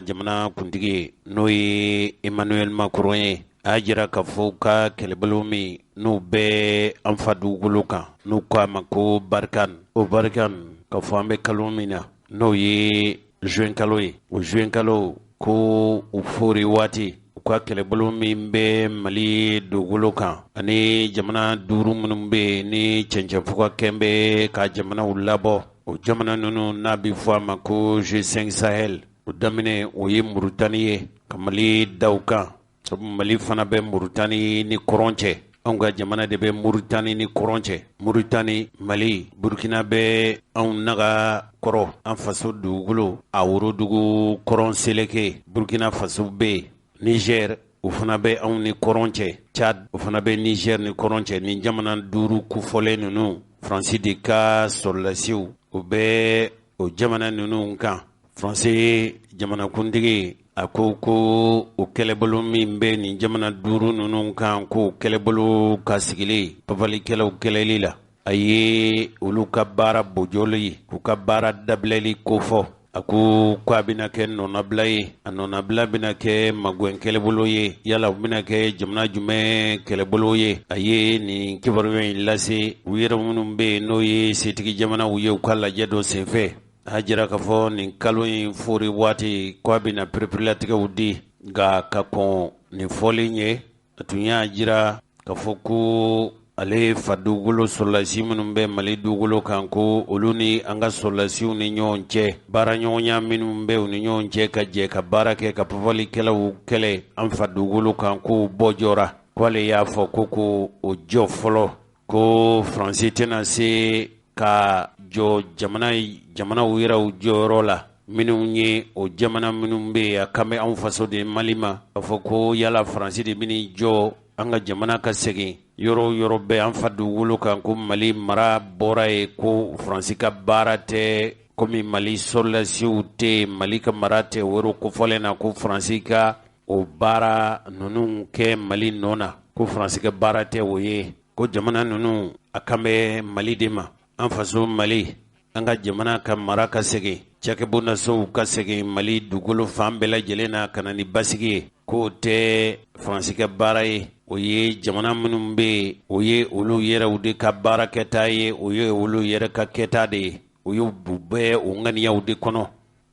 jamana kuntigi ye, n'o ye Emmanuel Macron ye, a y'a jira k'a fɔ u ka kɛlɛbolo min n'u bɛ an fa dugukolo kan, n'u ko a ma ko Barkhane, o Barkhane k'a fɔ an bɛ kalo min na, n'o ye juin kalo ye, o juin kalo ko u fori waati, u ka kɛlɛbolo min bɛ Mali dugukolo kan ani jamana duuru minnu bɛ yen ni cɛncɛnfuga kɛn bɛ ka jamanaw labɔ, o jamana ninnu n'a bɛ fɔ a ma ko G5 Sahel, o daminɛ o ye Murutani ye ka Mali da u kan. Sabu Mali fana bɛ Murutani ni kɔrɔn cɛ, anw ka jamana de bɛ Murutani ni kɔrɔn cɛ. Murutani, Mali, Burukina bɛ anw naga kɔrɔ, an faso dugukolo a worodugu kɔrɔn seleke, Burukina faso bɛ yen. Niger, o fana bɛ anw ni kɔrɔn cɛ. Tchad, o fana bɛ Niger ni kɔrɔn cɛ. Nin jamana duuru kofɔlen ninnu, Faransi de ka sɔrɔdasiw o bɛ o jamana ninnu kan. Faransi jamanakuntigi a ko ko o kɛlɛbolo min bɛ nin jamana duuru ninnu kan, ko kɛlɛbolo ka sigili papalikɛlaw kɛlɛli la, a ye olu ka baara bojɔli, k'u ka baara dabilali kofɔ. A ko ko a bɛna kɛ nɔnabila ye, a nɔnabila bɛna kɛ magɛn kɛlɛbolo ye, yala u bɛna kɛ jamana jumɛn kɛlɛbolo ye? A ye nin kibaruya in lase u yɛrɛ minnu bɛ yen n'o ye setigi jamanaw ye, u ka lajɛ dɔ senfɛ. A jira k'a fɔ nin kalo in fori waati ko a bɛna pereperelatigɛw di. Nka ka kɔn nin fɔlen ye, a tun y'a jira k'a fɔ ko ale fa dugukolo sɔrɔlasi minnu bɛ Mali dugukolo kan, ko olu ni an ka sɔrɔlasiw ni ɲɔgɔn cɛ baaraɲɔgɔnya minnu bɛ u ni ɲɔgɔn cɛ ka jɛ ka baara kɛ ka papalikɛlaw kɛlɛ an fa dugukolo kan, k'o bɔ jɔra. Ko ale y'a fɔ ko o jɔ fɔlɔ, ko Faransi tɛna se ka jɔ jamana jamanaw yɛrɛw jɔyɔrɔ la minnu ye o jamana minnu bɛ yen, a kan bɛ anw faso de Mali ma, k'a fɔ ko yala Faransi de bɛna jɔ an ka jamana ka segin yɔrɔ o yɔrɔ bɛ an fa dugukolo kan, ko Mali mara bɔra yen, ko Faransi ka baara tɛ, komi Mali sɔrɔdasiw tɛ, Mali ka mara tɛ o yɔrɔ kofɔlen na, ko Faransi ka o baara ninnu kɛ Mali nɔ na, ko Faransi ka baara tɛ o ye, ko jamana ninnu a kan bɛ Mali de ma, an faso Mali, an ka jamana ka mara ka segin, cakɛbondasow ka segin Mali dugukolo fan bɛɛ lajɛlen na ka na ni basigi ye, k'o tɛ Faransi ka baara ye, o ye jamana minnu bɛ yen, o ye olu yɛrɛw de ka baara kɛta ye, o ye olu yɛrɛ ka kɛta de ye, o ye u bɛɛ o ŋaniyaw de kɔnɔ.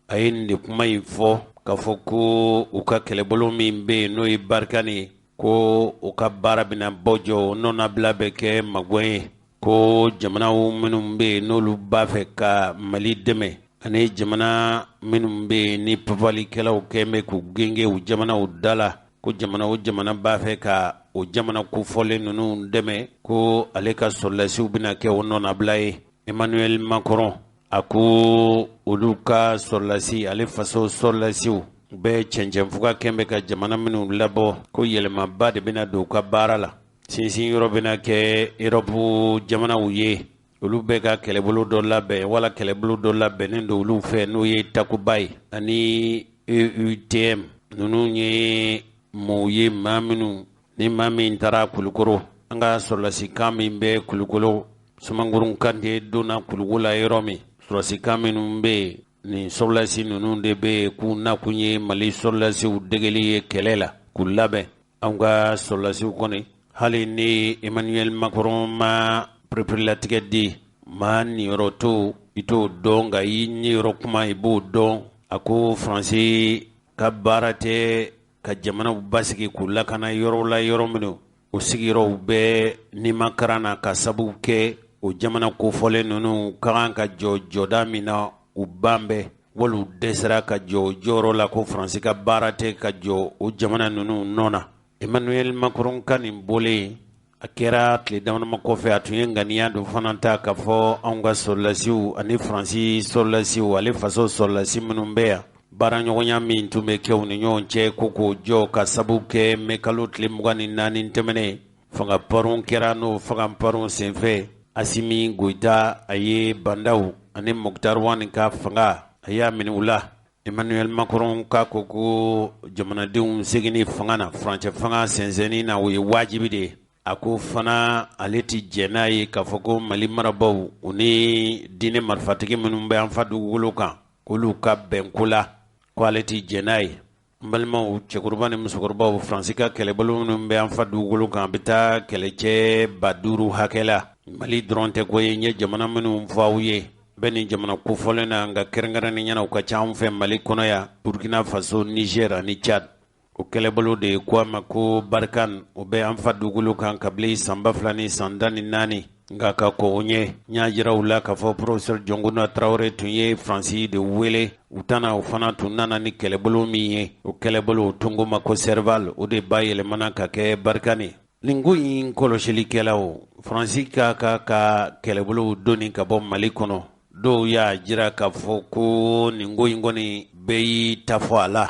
A ye nin de kuma in fɔ k'a fɔ ko u ka kɛlɛbolo min bɛ yen n'o ye Barkhane ye, ko u ka baara bɛna bɔ jɔ, nɔnabila bɛ kɛ magɛn ye, ko jamanaw minnu bɛ yen n'olu b'a fɛ ka Mali dɛmɛ ani jamana minnu bɛ yen ni papalikɛlaw kɛn bɛ k'u genge u jamanaw da la, ko jamana o jamana b'a fɛ ka o jamana kofɔlen ninnu dɛmɛ, ko ale ka sɔrɔdasiw bɛna kɛ o nɔnabila ye. Emmanuel Macron a ko olu ka sɔrɔlasi, ale faso sɔrɔlasiw bɛ cɛncɛnfuga kɛn bɛ ka jamana minnu labɔ, ko yɛlɛmaba de bɛna don u ka baara la, sinsin yɔrɔ bɛna kɛ Erɔpu jamanaw ye, olu bɛ ka kɛlɛbolo dɔ labɛn wala kɛlɛbolo dɔ labɛnnen don olu fɛ, n'o ye Takuba ye ani EUTM. Ninnu ye mɔgɔw ye, maa minnu ni maa min taara Kulukoro, an ka sɔrɔlasikan min bɛ Kulukoro, Sumangurun Kante donna Kuluko la yɔrɔ min, sɔrɔlasikan minnu bɛ yen, nin sɔrɔlasi ninnu de bɛ yen, k'u nakun ye Mali sɔrɔlasiw degeli ye kɛlɛ la, k'u labɛn. Anw ka sɔrɔlasiw kɔni, hali ni Emmanuel Macron ma pereperelatigɛ di, maa niyɔrɔ to i t'o dɔn, nka i niyɔrɔ kuma i b'o dɔn. A ko Faransi ka baara tɛ ka jamanaw basigi k'u lakana yɔrɔw la, yɔrɔ minnu o sigiyɔrɔw bɛ nimakaran na, ka sabu kɛ o jamana kofɔlen ninnu ka kan ka jɔ jɔda min na, u ban bɛɛ wali u dɛsɛra ka jɔ jɔyɔrɔ la, ko Faransi ka baara tɛ ka jɔ o jamana ninnu nɔ na. Emmanuel Macron ka nin bɔlen, a kɛra tile damadama kɔfɛ, a tun ye ŋaniya dɔ fana ta k'a fɔ anw ka sɔrɔlasiw ani Faransi sɔrɔlasiw, ale faso sɔrɔlasi minnu bɛ yan, baaraɲɔgɔnya min tun bɛ kɛ u ni ɲɔgɔn cɛ, ko k'o jɔ, ka sabu kɛ mɛ kalo tile 24 tɛmɛnen, fanga paron kɛra. N'o fanga paron senfɛ, Asimi Goyita a ye Bah N'Daw ani Moctar Ouane ka fanga a y'a minɛ u la. Emmanuel Macron k'a ko ko jamanadenw seginni fanga na, furancɛ fanga sɛnsɛnni na, o ye wajibi de ye. A ko fana ale tɛ jɛn n'a ye k'a fɔ ko Mali marabaaw, u ni diinɛ marifatigi minnu bɛ an fa dugukolo kan, k'olu ka bɛn ko la. ko ale tɛ jɛn n'a ye. N balimaw, cɛkɔrɔba ni musokɔrɔbaw, Faransi ka kɛlɛbolo minnu bɛ an fa dugukolo kan, a bɛ taa kɛlɛcɛ 5000 hakɛ la. Mali dɔrɔn tɛ ko ye, n ye jamana minnu fɔ aw ye bɛ nin jamana kofɔlen na, nka kɛrɛnkɛrɛnnenya na u ka ca anw fɛ Mali kɔnɔ yan, Burkina Faso, Niger ani Tchad. O kɛlɛbolo de ko a ma ko Barkhane, o bɛ an fa dugukolo kan kabini san 2014. Nka ka kɔn o ɲɛ, n y'a jira u la k'a fɔ professeur Jɔnkunda Tarawele tun ye Faransi de wele u tana, o fana tun nana ni kɛlɛbolo min ye, o kɛlɛbolo tun ko ma ko Serval, o de bayɛlɛmana ka kɛ Barkhane. Nin ko in kɔlɔsilikɛlaw, Faransi ka ka kɛlɛbolow donni ka bɔ Mali kɔnɔ, dɔw y'a jira k'a fɔ ko nin ko in kɔni bɛɛ y'i ta fɔ a la.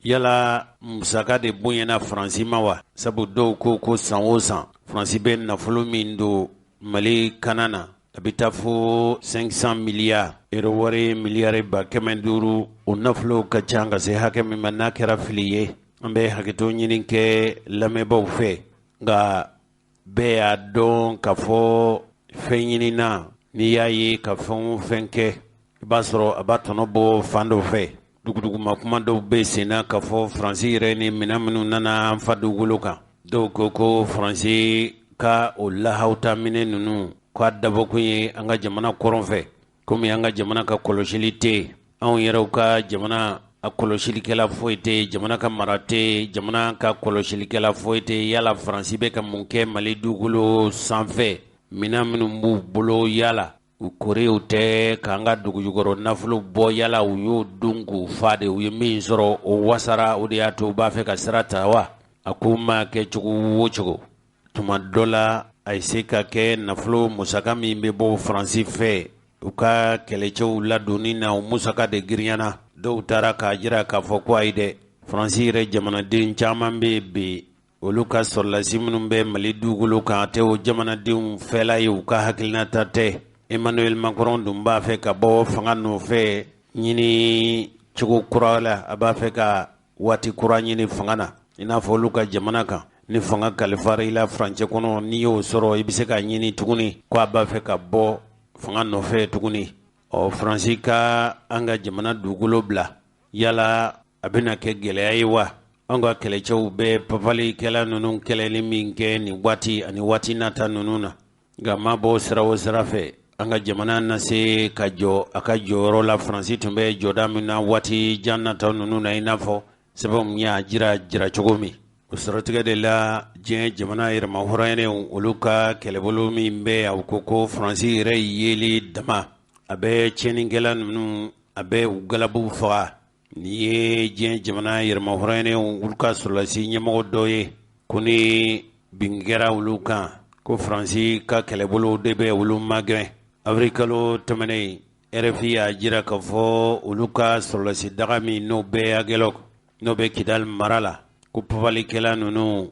Yala musaka de bonyana Faransi ma wa? Sabu dɔw ko ko san o san Faransi bɛ nafolo min don Mali kana na, a bɛ taa fo 500 miliyari euro, wari miliyari 500. O nafolo ka ca ka se hakɛ min ma, n'a kɛra fili ye, an bɛ hakɛto ɲini kɛ lamɛnbaaw fɛ. Nka bɛɛ y'a dɔn k'a fɔ fɛn ɲinina, n'i y'a ye ka fɛn o fɛn kɛ, i b'a sɔrɔ a b'a tɔnɔ bɔ fan dɔ fɛ. Duguduguma kuma dɔw bɛ sen na k'a fɔ Faransi yɛrɛ ni minɛn minnu nana an fa dugukolo kan, dɔw ko ko Faransi ka o lahawuta minɛn ninnu k'a dabɔkun ye an ka jamana kɔrɔn fɛ, komi an ka jamana ka kɔlɔsili tɛ yen, anw yɛrɛw ka jamana a kɔlɔsilikɛla foyi tɛ yen, jamana ka mara tɛ yen, jamana ka kɔlɔsilikɛla foyi tɛ yen. Yala Faransi bɛ ka mun kɛ Mali dugukolo sanfɛ? Minɛn minnu b'u bolo, yala u korew tɛ k'an ka dugujukɔrɔ nafolo bɔ? Yala u y'o dun k'u fa de? U ye min sɔrɔ o wasara, o de y'a to u b'a fɛ ka sira ta wa? A ko ma kɛ cogo o cogo, tuma dɔ la a ye se ka kɛ nafolo musaka min bɛ bɔ Faransi fɛ u ka kɛlɛcɛw ladonni na, o musaka de girinyana. Dɔw taara k'a jira k'a fɔ ko ayi dɛ, Faransi yɛrɛ jamanaden caman bɛ bi, olu ka sɔrɔlasi minnu bɛ Mali dugukolo kan, a tɛ o jamanadenw fɛla ye, u ka hakilinata tɛ. Emmanuel Macron dun b'a fɛ ka bɔ fanga nɔfɛ ɲini cogo kura la, a b'a fɛ ka waati kura ɲini fanga na, i n'a fɔ olu ka jamana kan, ni fanga kalifara i la furancɛ kɔnɔ, n'i y'o sɔrɔ, i bɛ se ka ɲini tuguni. Ko a b'a fɛ ka bɔ fanga nɔfɛ tuguni. Ɔ, Faransi ka an ka jamana dugukolo bila, yala a bɛna kɛ gɛlɛya ye wa? An ka kɛlɛcɛw bɛ papalikɛla ninnu kɛlɛli min kɛ nin waati ani waati nata ninnu na, nka ma bɔ sira o sira fɛ, an ka jamana na se ka jɔ a ka jɔyɔrɔ la Faransi tun bɛ jɔda min na waati jan nata ninnu na, i n'a fɔ sɛbɛnw y'a jira jira cogo min. O siratigɛ de la, diɲɛ jamana yɛrɛmahɔrɔnyalen, olu ka kɛlɛbolo min bɛ, a ko ko Faransi yɛrɛ yeli dama, a bɛ tiɲɛnikɛla ninnu, a bɛ u galabuw faga. Nin ye diɲɛ jamana yɛrɛmahɔrɔnyalen olu ka sɔrɔlasi ɲɛmɔgɔ dɔ ye, ko ni bin kɛra olu kan, ko Faransi ka kɛlɛbolo de bɛ olu magɛn. Avril kalo tɛmɛnen, RFI y'a jira k'a fɔ olu ka sɔrɔlasi daga min n'o bɛ Aguelhok, n'o bɛ Kidal mara la, ko papalikɛla ninnu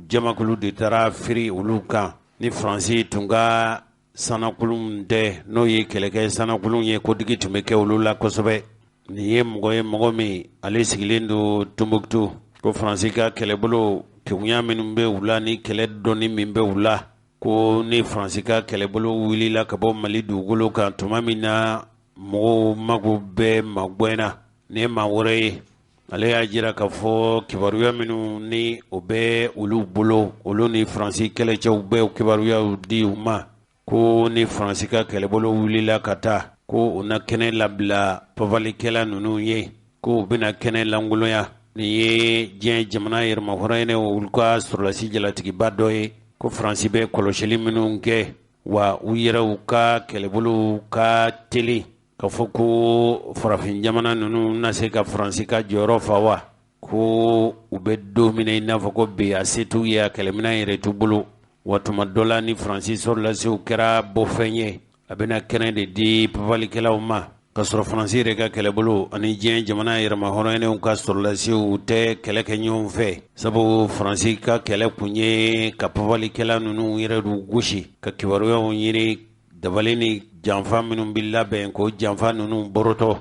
jamakulu de taara firi olu kan. Ni Faransi tun ka sanakulun tɛ, n'o ye kɛlɛkɛ sanakulun ye, ko digi tun bɛ kɛ olu la kosɛbɛ. Nin ye mɔgɔ ye, mɔgɔ min ale sigilen don Tombouctou, ko Faransi ka kɛlɛbolo kegunya minnu bɛ u la ni kɛlɛ dɔnni min bɛ u la, ko ni Faransi ka kɛlɛbolo wulila ka bɔ Mali dugukolo kan tuma min na mɔgɔw mago bɛ magɛn na. Nin ye maa wɛrɛ ye, ale y'a jira k'a fɔ kibaruya minnu ni o bɛ olu bolo, olu ni Faransi kɛlɛcɛw bɛ kibaruyaw di u ma, ko ni Faransi ka kɛlɛbolo wulila ka taa, ko u na kɛnɛ labila papalikɛla ninnu ye, ko u bɛna kɛnɛ lankolonya. Nin ye diɲɛ jamana yɛrɛmahɔrɔnyalen olu ka sɔrɔlasi jalatigiba dɔ ye, ko Faransi bɛ kɔlɔsili minnu kɛ, wa u yɛrɛw ka kɛlɛbolow ka teli k'a fɔ ko farafin jamana ninnu na se ka Faransi ka jɔyɔrɔ fa wa, ko u bɛ don min na i n'a fɔ ko bi, a se t'u ye, a kɛlɛminɛn yɛrɛ t'u bolo. Wa tuma dɔ la, ni Faransi sɔrɔlasiw kɛra bɔfɛn ye, a bɛna kɛnɛ de di papalikɛlaw ma, ka sɔrɔ Faransi yɛrɛ ka kɛlɛbolo ani diɲɛ jamana yɛrɛmahɔrɔnyalenw ka sɔrɔlasiw tɛ kɛlɛ kɛ ɲɔgɔn fɛ, sabu Faransi ka kɛlɛ kun ye ka papalikɛla ninnu yɛrɛ d'u gosi, ka kibaruyaw ɲini, dabali ni janfa minnu bɛ labɛn k'o janfa ninnu borotɔ.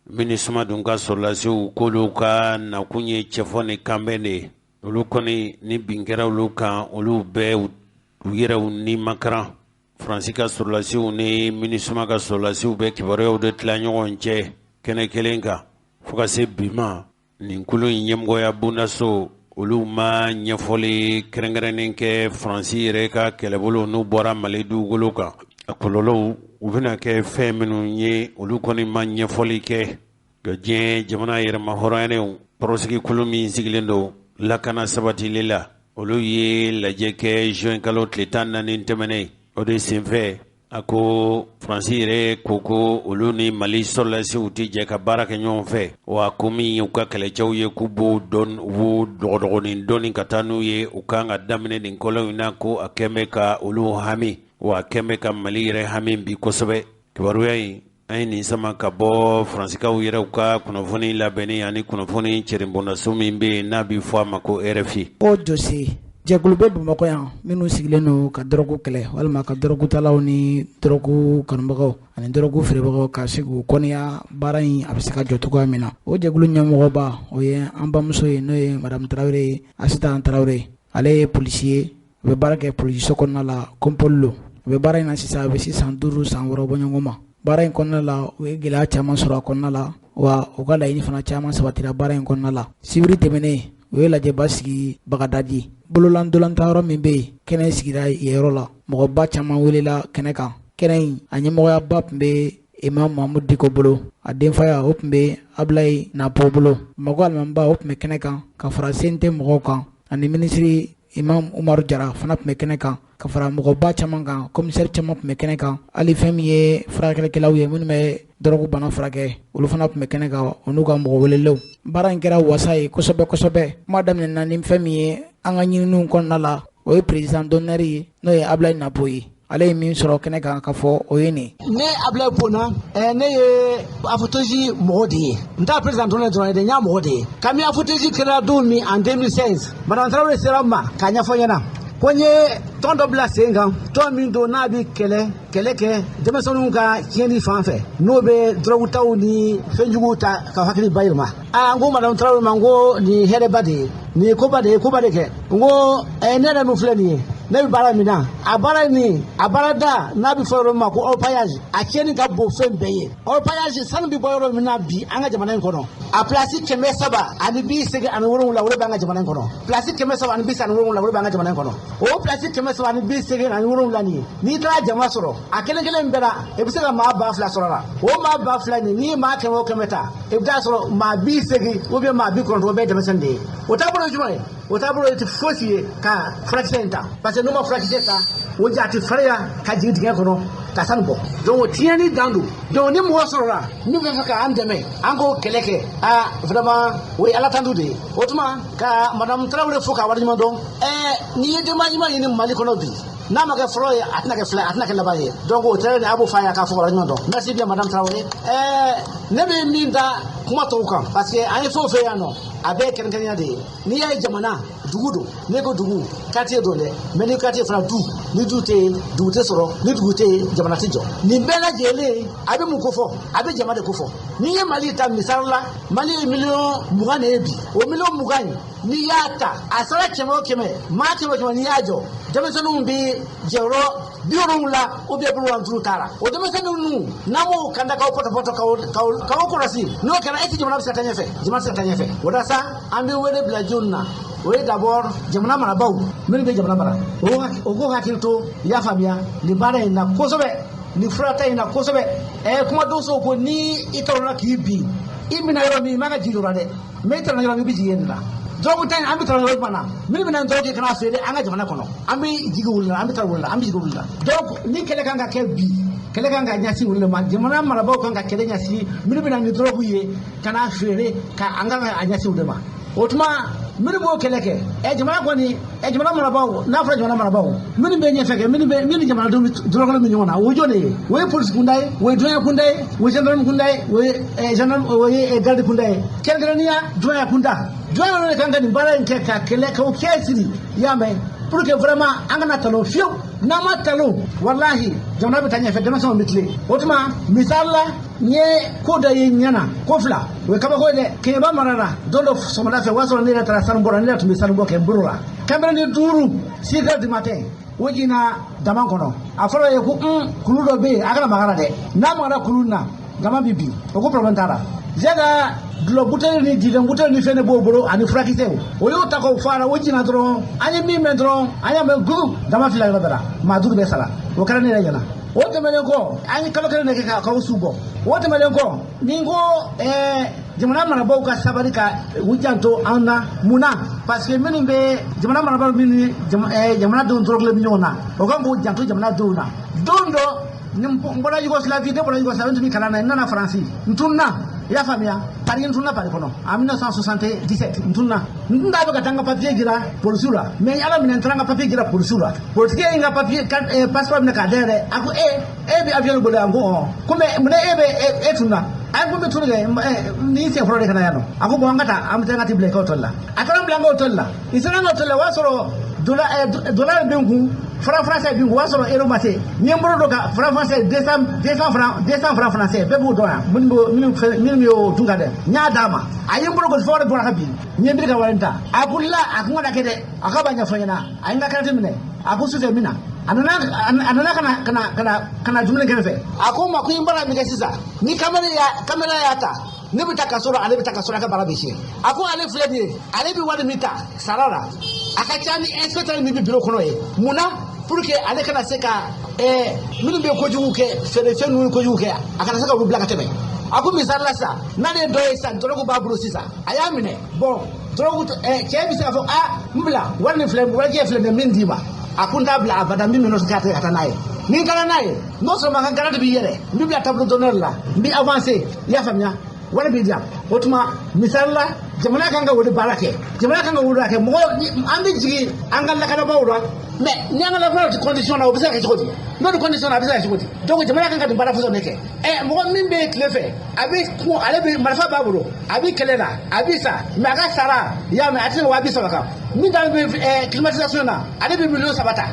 MINUSMA dun ka sɔrɔlasiw, k'olu ka nakun ye cɛfɔ ni kanbɛn de ye. Olu kɔni, ni bin kɛra olu kan, olu bɛ u yɛrɛw ni makaran. Faransi ka sɔrɔlasiw ni MINUSMA ka sɔrɔlasiw bɛ kibaruyaw de tila ɲɔgɔn cɛ kɛnɛ kelen kan. Fo ka se bi ma, nin kulu in ɲɛmɔgɔya bondaso olu ma ɲɛfɔli kɛrɛnkɛrɛnnen kɛ Faransi yɛrɛ ka kɛlɛbolo n'u bɔra Mali dugukolo kan. A kɔlɔlɔw u bɛna kɛ fɛn minnu ye, olu kɔni ma ɲɛfɔli kɛ. Nka diɲɛ jamana yɛrɛmahɔrɔnyalen tɔrɔsigi kulu min sigilen don lakana sabatili la, olu ye lajɛ kɛ juin kalo tile 14 tɛmɛnen. O de senfɛ a ko Faransi yɛrɛ ko ko olu ni Mali sɔrɔdasiw tɛ jɛ ka baara kɛ ɲɔgɔn fɛ, wa ko min y'u ka kɛlɛcɛw ye k'u b'o dɔn, u b'o dɔgɔdɔgɔnin dɔɔni ka taa n'u ye, u kan ka daminɛ nin kɔlɔn in na, ko a kɛn bɛ ka olu hami, wa a kɛn bɛ ka Mali yɛrɛ hami bi kosɛbɛ. Kibaruya in an ye nin sama ka bɔ Faransikaw yɛrɛw ka kunnafoni labɛnni ani kunnafoni cɛrinbondaso min bɛ yen n'a bɛ fɔ a ma ko RFI. Ko jɔsi jɛkulu bɛ Bamakɔ yan minnu sigilen don ka dɔrɔgu kɛlɛ walima ka dɔrɔgutalaw ni dɔrɔgu kanubagaw ani dɔrɔgu feerebagaw ka se k'u kɔniya baara in a bɛ se ka jɔ cogoya min na. O jɛkulu ɲɛmɔgɔba o ye an bamuso ye, n'o ye Madame Tarawele ye, Asitan Tarawele. Ale ye polisi ye, a bɛ baara kɛ polisiso kɔnɔna la, Compol lo. A bɛ baara in na sisan, a bɛ se san 5 san 6 bɔ ɲɔgɔn ma. Baara in kɔnɔna la, u ye gɛlɛya caman sɔrɔ a kɔnɔna la, wa u ka laɲini fana caman sabatira baara in kɔnɔna la. Sibiri tɛmɛnen, u ye lajɛba sigi Bagadaji. Bololandolantanyɔrɔ min bɛ yen, kɛnɛ sigira yen yɔrɔ la. Mɔgɔba caman welela kɛnɛ kan. Kɛnɛ in, a ɲɛmɔgɔyaba tun bɛ Imam Mahmoud Dicko bolo, a denfaya o tun bɛ Ablaye Napo bolo. Bamakɔ alimamiba o tun bɛ kɛnɛ kan ka fara CNT mɔgɔw kan, ani minisiri Imam Umaru Jara fana tun bɛ kɛnɛ kan ka fara mɔgɔba caman kan, commissaire caman tun bɛ kɛnɛ kan, hali fɛn min ye furakɛlikɛlaw ye minnu bɛ dɔrɔgu bana furakɛ, olu fana tun bɛ kɛnɛ kan, o n'u ka mɔgɔ welelenw. Baara in kɛra wasa ye kosɛbɛ kosɛbɛ. Kuma daminɛna ni fɛn min ye an ka ɲininiw kɔnɔna la, o ye président d'honneur ye, n'o ye Ablaye Napo ye. Ale ye min sɔrɔ kɛnɛ kan ka fɔ o ye nin. Ne Ablaye Pona, ne ye AFOTEJ mɔgɔ de ye. N t'a président d'honneur dɔrɔn ye dɛ, n y'a mɔgɔ de ye. Kabini AFOTEJ kɛra don min en 2016, Madame Tarawele sera n ma k'a ɲɛfɔ n ɲɛna ko n ye tɔn dɔ bila sen kan, tɔn min don n'a bɛ kɛlɛ kɛ denmisɛnninw ka tiɲɛni fan fɛ, n'o bɛ dɔrɔgutaw ni fɛnjuguw ta ka hakili bayɛlɛma. Aa, n ko Madame Tarawele ma, n ko nin ye hɛrɛba de ye, nin ye koba de ye, koba de kɛ. N ko ne yɛrɛ min filɛ nin ye, ne bɛ baara min na, a baara nin, a baarada n'a bɛ fɔ yɔrɔ min ma ko orpaillage, a tiɲɛni ka bon fɛn bɛɛ ye. Orpaillage, sanu bɛ bɔ yɔrɔ min na bi an ka jamana in kɔnɔ, a place 387, o de bɛ an ka jamana in kɔnɔ. Place 387, o de bɛ an ka jamana in kɔnɔ. O place 387 nin, n'i taara jama sɔrɔ a kelen kelen bɛɛ la, i bɛ se ka maa 2000 sɔrɔ a la. O maa 2000 nin, n'i ye maa 100 o 100 ta, i bɛ taa sɔrɔ maa 80 ou bien maa 90, o bɛɛ ye denmisɛnnin de ye. O taabolo ye jumɛn ye? O taabolo tɛ fosi ye ka furakisɛ in ta, parce que n'u ma furakisɛ ta, o ja tɛ farinya ka jigin dingɛ kɔnɔ ka sanu bɔ. Donc o tiɲɛni dan don. Donc ni mɔgɔ sɔrɔla min bɛ fɛ k'an dɛmɛ, an k'o kɛlɛ kɛ, aa vraiment o ye Ala tantu de ye. O tuma ka Madame Tarawele fo k'a waleɲuman dɔn. N'i ye denba ɲuman ɲini Mali kɔnɔ bi, n'a ma kɛ fɔlɔ ye, a tɛna kɛ fila ye, a tɛna kɛ laban ye. Donc o tɛ a b'o f'a ye k'a fɔ waleɲuman dɔn. Merci bien Madame Tarawele. Ne bɛ min da kuma tɔw kan, parce que an ye fɛn o fɛn yan nɔ, a bɛɛ ye kɛrɛnkɛrɛnya de ye. N'i y'a ye jamana dugu don, n'i ko dugu quartier don dɛ, mais ni quartier fana du, ni du tɛ yen dugu tɛ sɔrɔ, ni dugu tɛ yen jamana tɛ jɔ. Nin bɛɛ lajɛlen a bɛ mun kofɔ? A bɛ jama de kofɔ. N'i ye Mali ta misali la, Mali ye miliyɔn 20 de ye bi. O miliyɔn 20 in, n'i y'a ta a sara 100 o 100, maa 100 o 100 n'i y'a jɔ, denmisɛnninw bɛ jɔyɔrɔ 70 ou bien 75 t'a la. O denmisɛnnin ninnu, n'an m'o kanda k'aw pɔtɔpɔtɔ k'aw kɔlɔsi, n'o kɛra e tɛ jamana bɛ se ka taa ɲɛfɛ, jamana tɛ se ka taa ɲɛfɛ. O la sa, an bɛ wele bila jɔnni na? O ye d'abord jamana marabaaw minnu bɛ jamana mara, o k'o hakili to, i y'a faamuya, nin baara in na kosɛbɛ, nin furata in na kosɛbɛ. Kuma donsow ko ni i tɔɔrɔla k'i bin, i bɛna yɔrɔ min, i man ka jigin o la dɛ, mais i tɔɔrɔla yɔrɔ min, i bɛ jigin yen de la. Dɔrɔgu ta in, an bɛ tɔɔrɔ yɔrɔ jumɛn na? Minnu bɛna dɔrɔgu kɛ ka n'a feere an ka jamana kɔnɔ, an bɛ jigin olu la, an bɛ taa olu la, an bɛ jigin olu la. Donc ni kɛlɛ kan ka kɛ bi, kɛlɛ kan ka ɲɛsin olu de ma. Jamana marabaaw kan ka kɛlɛ ɲɛsin minnu bɛna ni dɔrɔgu ye ka n'a feere, ka an kan ka a ɲɛsin olu de ma. O tuma minnu b'o kɛlɛ kɛ, jamana kɔni, jamana marabaaw, n'a fɔra jamana marabaaw, minnu bɛ ɲɛfɛ kɛ, minnu bɛ, minnu jamanadenw bɛ dɔrɔgɔlen bɛ ɲɔgɔn na, o ye jɔn de ye? O ye polisi kunda ye, o ye douanier kunda ye, o ye gendarme kunda ye, o ye gendarme, o ye garde kunda ye, kɛrɛnkɛrɛnnenya douanier kunda. Douanier de kan ka nin baara in kɛ ka kɛlɛ k'o cɛsiri, i y'a mɛn, pour que vraiment an kana talon fiyewu. N'an ma talon, walahi jamana bɛ taa ɲɛfɛ, denmisɛnw bɛ tilen. O tuma misali la, n ye ko dɔ ye ɲɛ na, ko fila, o ye kabako ye dɛ. Keɲeba mara la don dɔ sɔgɔmada fɛ, o y'a sɔrɔ ne yɛrɛ taara sanu bɔ la, ne yɛrɛ tun bɛ sanu bɔ kɛ n bolo la. Kɛmɛ ni duuru, six heures du matin, o jiginna dama kɔnɔ. A fɔlɔ ye ko kulu dɔ bɛ yen, a kana maga la dɛ, n'a magara kulu in na, dama bɛ bin. O ko problème t'a la. Zaka dulɔ buteli ni jiden buteli ni fɛn de b'o bolo ani furakisɛw o y'o ta k'o fɔ a la o jina dɔrɔn an ye min mɛn dɔrɔn an y'a mɛn gugu dama fila yɔrɔ bɛɛ la maa 5 bɛɛ sara o kɛra ne yɛrɛ ɲɛna. O tɛmɛnen kɔ an ye kalo 1 de kɛ k'aw su bɔ. O tɛmɛnen kɔ ni n ko jamana marabaaw ka sabali ka u janto an na mun na parce que minnu bɛ jamana marabaaw minnu ni jamanadenw dɔrɔgulen bɛ ɲɔgɔn na o kan k'u janto jamanadenw na. Don dɔ ni n bɔra Yougoslavie, ne bɔra Yougoslavie n tun bɛ kalan na n nana Faransi n tununa i y'a faamuya Paris n tununa Paris kɔnɔ en 1977 n tununa n tun t'a fɛ ka taa n ka papier jira polisiw la mais Ala minɛ n taara n ka papier jira polisiw la politiki ye n ka papier passeport minɛ k'a dayɛlɛ a ko e bɛ avion bolo yan ko ko mais munna e bɛ e tununa a ko n bɛ tunu kɛ ni sen fɔlɔ de ka na yan nɔ a ko bon an ka taa an bɛ taa n ka t'i bila i ka hôtel la a taara n bila n ka hôtel la n sera n ka hôtel la o y'a sɔrɔ dollar bɛ n kun franc français bɛ n kun o y'a sɔrɔ euro ma se n ye n bolo don ka franc français 200 francs français bɛɛ b'o dɔn yan minnu y'o dun ka dɛ n y'a d'a ma a ye n bolo gosi fo wari bɔra ka bin n ye n biri ka wari in ta a bolila a kun kana kɛ dɛ a k'a b'a ɲɛfɔ n ɲɛna a ye n ka carte minɛ a ko sufɛ n bɛ na a nana ka na dumuni kɛ n fɛ a ko n ma ko n baara min kɛ sisan ni kamera y'a ta ne bɛ taa kaso la ale bɛ taa kaso la a ka baara bɛ tiɲɛ a ko ale filɛ nin ye ale bɛ wari min ta sara la a ka ca ni inspecteur min bɛ bureau kɔnɔ ye mun na pour que ale kana se ka minnu bɛ kojugu kɛ feerefɛn ninnu kojugu kɛ a kana se ka olu bila ka tɛmɛ a ko misali la sisan n'ale ye dɔ ye sisan dɔrɔgu b'a bolo sisan a y'a minɛ bon dɔrɔgu cɛ bɛ se k'a fɔ a n bila wari nin filɛ warijɛ filɛ nin min d'i ma a ko n t'a bila abada min bɛ k'a tigɛ ka taa n'a ye ni n taara n'a ye n'o sɔrɔ ma ka garde b'i yɛrɛ n bɛ bila tableau d'honneur la n bɛ avancer i y'a faamuya wari b'i diyan o tuma misali la jamana kan ka o de baara kɛ jamana kan ka o de kɛ mɔgɔ an bɛ jigin an ka lakanabaaw la mais ni an ka lakanabaaw tɛ condition na o bɛ se ka kɛ cogo di n'o tɛ condition na a bɛ se ka kɛ cogo di donc jamana kan ka nin baara fɔsɔn de kɛ mɔgɔ min bɛ tile fɛ a bɛ kun ale bɛ marifa b'a bolo a bɛ kɛlɛ la a bɛ sa mais a ka sara i y'a mɛn a tɛ se 30,000 kan min ta bɛ climatisation na ale bɛ 3 million ta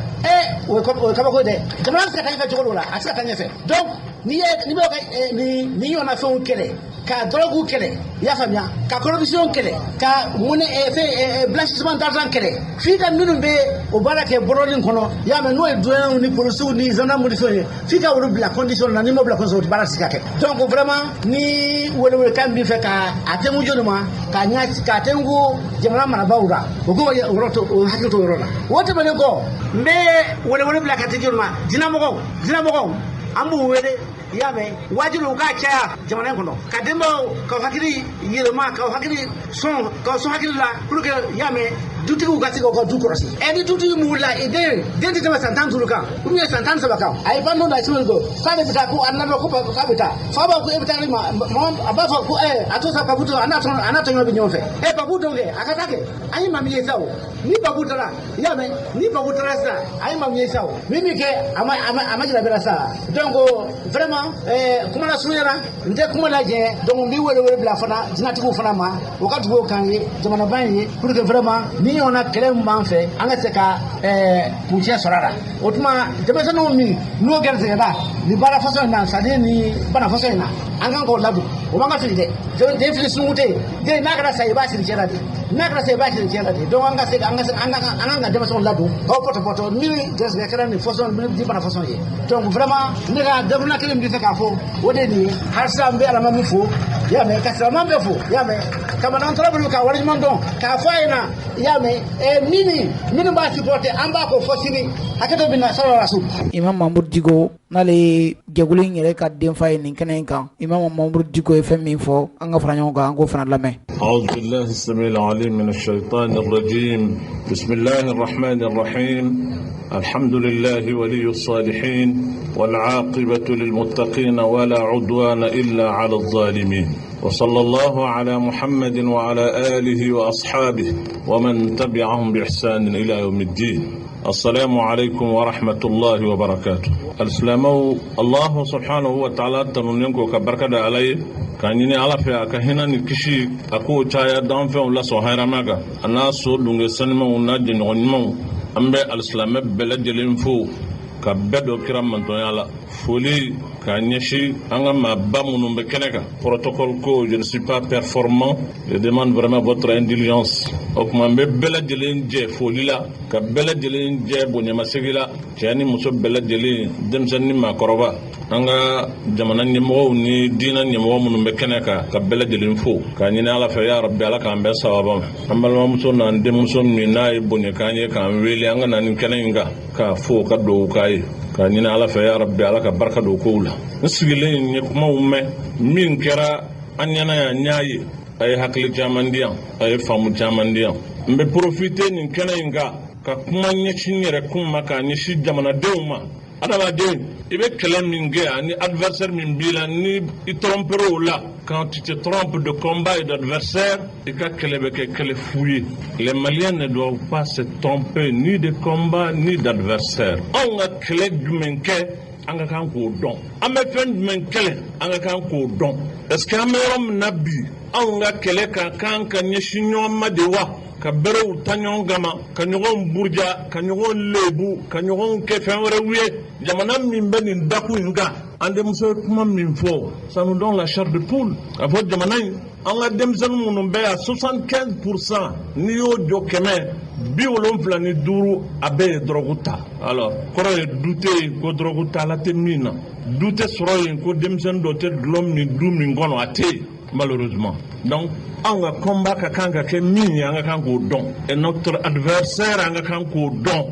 o ye kabako ye dɛ jamana bɛ se ka taa ɲɛfɛ cogo dɔ la a tɛ se ka taa ɲɛfɛ donc n'i bɛ ka nin ɲɔgɔnna fɛnw kɛlɛ ka dɔrɔgu kɛlɛ i y'a faamuya ka corruption kɛlɛ ka monnaie fɛn blanchissement d'argent kɛlɛ f'i ka minnu bɛ o baara kɛ bɔlɔnin kɔnɔ i y'a mɛn n'o ye douaniers ni policiers ni gendarmes ni fɛnw ye f'i ka olu bila condition na n'i m'o bila condition o baara tɛ se ka kɛ donc vraiment ni welewelekan min fɛ ka a tɛnku jɔnni ma ka ɲɛ ka tɛnku jamana marabaaw la o k'o yɔrɔ to o hakili to o yɔrɔ la o tɛmɛnen kɔ n bɛ welewele bila ka di jɔnni ma jinɛmɔgɔw an b'u wele i y'a mɛn wajibi u k'a caya jamana in kɔnɔ ka denbaw k'aw hakili yɛlɛma k'aw hakili sɔn k'aw sɔn hakili la pour que i y'a mɛn dutigiw ka se k'aw ka du kɔlɔsi ni dutigi mun wulila i den tɛ tɛmɛ san 15 kan ou bien san 13 kan a ye ban don da sɛbɛn ko k'ale bɛ taa ko a nana ko k'a bɛ taa fa b'a ko e bɛ taa ne ma a b'a fɔ ko a to sa babu a n'a tɔɲɔgɔn bɛ ɲɔgɔn fɛ babu dɔn kɛ a ka taa kɛ an ye maa min ye sa o ni babu taara i y'a mɛn ni babu taara sisan an ye maa min ye sa o min bɛ kɛ a ma jira bɛɛ la sa donc vraiment kuma la surunya la n tɛ kuma lajɛ donc n bɛ wele bila fana jinɛtigiw fana ma o ka dugawu k'an ye jamanaba in ye pour que vraiment ni ɲɔgɔnna kɛlɛ min b'an fɛ an ka se ka kuncɛ sɔrɔ a la o tuma denmisɛnninw min n'o gɛrɛsɛgɛra nin baara fasɔn in na c'est à dire nin bana fasɔn in na an kan k'o ladon o man ka fili dɛ den fili sunkun tɛ yen den n'a kɛra sa i b'a siri cɛ la de n'a kɛra sa i b'a siri cɛ la de donc an ka se an kan ka denmisɛnw ladon k'aw pɔtɔpɔtɔ min gɛrɛsɛgɛ kɛra nin fasɔn ni bana fasɔn ye donc vraiment ne ka dakurunna kelen min bɛ fɛ k'a fɔ o de ye nin ye halisa n bɛ Alama min fo i y'a mɛn ka silamɛ bɛɛ fo i y'a mɛn ka madame Tarawele ka waleɲuman dɔn k'a fɔ a ɲɛna i y'a mɛn minnu b'a supporter an b'a ko fɔ sini hakɛ dɔ bɛ na sɔrɔ la so. Imam Mamudu Diko n'ale ye jɛkulu in yɛrɛ ka denfa ye nin kɛnɛ in kan Imam Mamudu Diko ye fɛn min fɔ an ka fara ɲɔgɔn kan an k'o fana lamɛn. أعوذ بالله السميع العليم من الشيطان الرجيم بسم الله الرحمن الرحيم الحمد لله ولي الصالحين والعاقبة للمتقين ولا عدوان إلا على الظالمين وصلى الله على محمد وعلى آله وأصحابه ومن تبعهم بإحسان إلى يوم الدين السلام عليكم ورحمة الله وبركاته. السلام الله سبحانه وتعالى تنونينكو كبركة عليه k'a ɲini Ala fɛ a ka hinɛ ni kisi a k'o caya danfɛnw la sɔn hɛrɛma kan a n'a so dunge sanumanw n'a jɛɲɔgɔn ɲumanw. An bɛ alisilamɛ bɛɛ lajɛlen fo ka bɛɛ dɔ kira mantɔnya la foli K'a ɲɛsin an ka maaba minnu bɛ kɛnɛ kan, protocole ko, je ne suis pas performant, je demande vraiment votre indulgence. O tuma, n bɛ bɛɛ lajɛlen jɛ foli la, ka bɛɛ lajɛlen jɛ bonyamasegi la, cɛ ni muso bɛɛ lajɛlen, denmisɛnnin ni maakɔrɔba, an ka jamana ɲɛmɔgɔw ni diinɛ ɲɛmɔgɔ minnu bɛ kɛnɛ kan, ka bɛɛ lajɛlen fo, k'a ɲini Ala fɛ, ya Rabi, Ala k'an bɛɛ sababa ma. An balimamuso n'an denmuso min n'a ye bonya k'an ye, k'an wele an ka na nin kɛnɛ in kan, k'a fo, ka dugawu k'a ye, k'a ɲini Ala fɛ, ya Rabi, Ala ka barika don kow la. N sigilen ye kumaw mɛn min kɛra an ɲɛna yan, n y'a ye a ye hakili caman di yan, a ye faamu caman di yan. N bɛ profiter nin kɛnɛ in kan ka kuma ɲɛsin n yɛrɛ kun ma, k'a ɲɛsin jamanadenw ma. Adamaden, i bɛ kɛlɛ min kɛ ani adversaire min b'i la, ni i trompera o la, quand tu te trompes de combat et d'adversaire, i ka kɛlɛ bɛ kɛ kɛlɛ fu ye. Les Maliens ne doivent pas se tromper ni de combat ni d'adversaire. Anw ka kɛlɛ jumɛn kɛ, an ka kan k'o dɔn. An bɛ fɛn jumɛn kɛlɛ, an ka kan k'o dɔn. Est ce que an bɛ yɔrɔ min na bi, anw ka kɛlɛ ka kan ka ɲɛsin ɲɔgɔn ma de wa, ka berew ta ɲɔgɔn kama, ka ɲɔgɔn buruja, ka ɲɔgɔn lebu, ka ɲɔgɔn kɛ fɛn wɛrɛw ye? Jamana min bɛ nin dakun in kan, an denmuso ye kuma min fɔ, ça nous donne la chair de poule. K'a fɔ jamana in, an ka denmisɛnnin minnu bɛ yan, 75 %, n'i y'o jɔ 100, 75, a bɛɛ ye dɔrɔgu ta. Alors, kɔrɔ ye, du tɛ yen ko dɔrɔgu tala tɛ min na, du tɛ sɔrɔ yen ko denmisɛnnin dɔ tɛ dɔlɔ min du min kɔnɔ, a tɛ yen malheureusement. Donc anw ka combat ka kan ka kɛ min ye, an ka kan k'o dɔn, et notre adversaire, an ka kan k'o dɔn.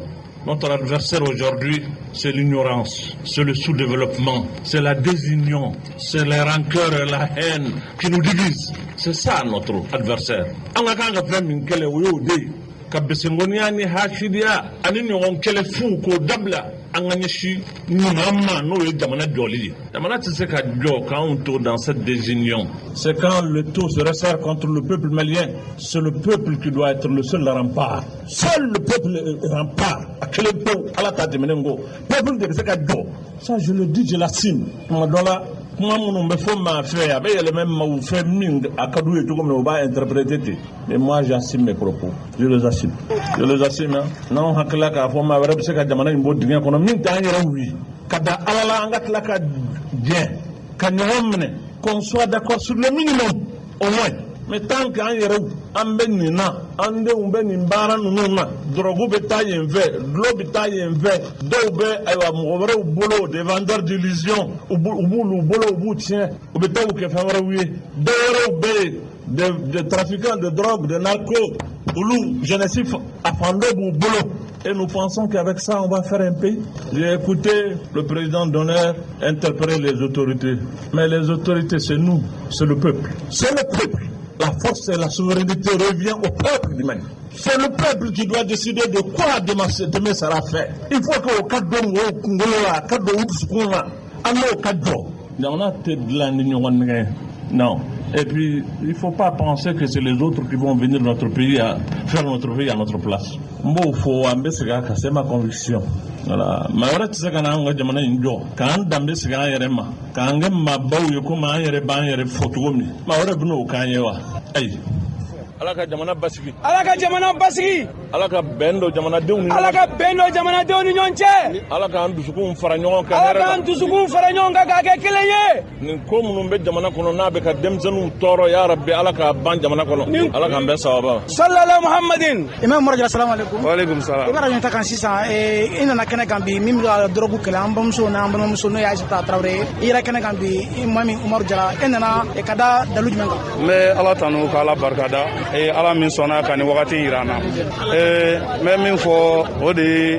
Notre adversaire aujourd'hui, c'est l'ignorance, c'est le sous-développement, c'est la désunion, c'est les rancœurs et la haine qui nous divisent. C'est ça notre adversaire. An ka kan ka fɛn min kɛlɛ, o y'o de ye, ka besengɔniya ni hasidiya ani ɲɔgɔn kɛlɛ fu k'o dabila, an ka ɲɛsin ɲuman ma, n'o ye jamana jɔli ye. Jamana tɛ se ka jɔ k'anw to dans cette désunion. C'est quand l'étau se resserre contre le peuple malien, c'est le peuple qui doit être le seul rempart. Seul le peuple est rempart. A kelen pewu, Ala ta tɛmɛnen kɔ, peuple de bɛ se ka jɔ. Ça, je le dis, je l'assume. Tuma dɔ la, kuma minnu bɛ fɔ maa fɛ, a bɛ yɛlɛmɛ maaw fɛ min a ka d'u ye cogo min na, u b'a interpréter ten. Mais moi, j'assume mes propos, je les assume, je les assume, hein. N'anw hakilila k'a fɔ maa wɛrɛ bɛ se ka jamana in bɔ dingɛ kɔnɔ min t'an yɛrɛ wuli ka da Ala la, an ka tila ka jɛ ka ɲɔgɔn minɛ, qu'on soit d'accord sur le minimum au moins. Mais tant que an yɛrɛw an bɛ nin na, an denw bɛ nin baara ninnu na, dɔrɔgu bɛ taa yen fɛ, dulɔ bɛ taa yen fɛ, dɔw bɛ ayiwa mɔgɔ wɛrɛw bolo, des vendeurs d'illusions, u b'olu bolo, u b'u tiɲɛ, u bɛ taa u kɛ fɛn wɛrɛw ye. Dɔw wɛrɛw bɛ yen, des trafiquants de drogue, de narcos, olu jeunesse a fan dɔ b'u bolo. Et nous pensons qu'avec ça, on va faire un pays. J'ai écouté le président d'honneur interpeller les autorités. Mais les autorités, c'est nous, c'est le peuple. C'est le peuple. La force et la souveraineté revient au peuple du Mali. C'est le peuple qui doit décider de quoi demain, demain sera fait. Il faut que o ka dɔn mɔgɔw kunkolo la, a ka don u dusukun na, an n'o ka jɔ. Jamana tɛ dilan ni ɲɔgɔn nɛgɛ. Non. Et puis, il ne faut pas penser que c'est les autres qui vont venir notre pays à faire notre pays à notre place. N b'o fɔ, an bɛ segin a kan, c'est ma conviction. Voilà. Maa wɛrɛ tɛ se ka na anw ka jamana in jɔ, k'an danbe segin an yɛrɛ ma, k'an kɛ maabaw ye komi an yɛrɛ b'an yɛrɛ fɔ cogo min. Maa wɛrɛ bɛ n'o k'an ye wa? Ayi. Ala ka jamana basigi. Ala ka jamana basigi. Ala ka bɛn don jamanadenw ni Ala ka bɛn don jamanadenw ni ɲɔgɔn cɛ. Ala k'an dusukunw fara ɲɔgɔn kan. Ala k'an dusukunw fara ɲɔgɔn kan k'a kɛ kelen ye. Nin ko minnu bɛ jamana kɔnɔ, n'a bɛ ka denmisɛnninw tɔɔrɔ, ya Rabbi, Ala k'a ban jamana kɔnɔ. Ala k'an bɛn sababa ma. Salala Muhammadin. Imam Mɔrɔ, salamu alaikum. Wa alaikum salam. I b'a dɔn ta kan sisan, i nana kɛnɛ kan bi min bɛ ka dɔrɔgu kɛlɛ, an bamuso n'an balimamuso, n'o ye Aïssata Traoré ye. I yɛrɛ kɛnɛ kan bi, Imam Umaru Jara, e nana ka da dalu jumɛn kan? N bɛ Ala tanu k'Ala barikada, Ala min sɔnna ka nin wagati yira an na. N bɛ min fɔ, o de ye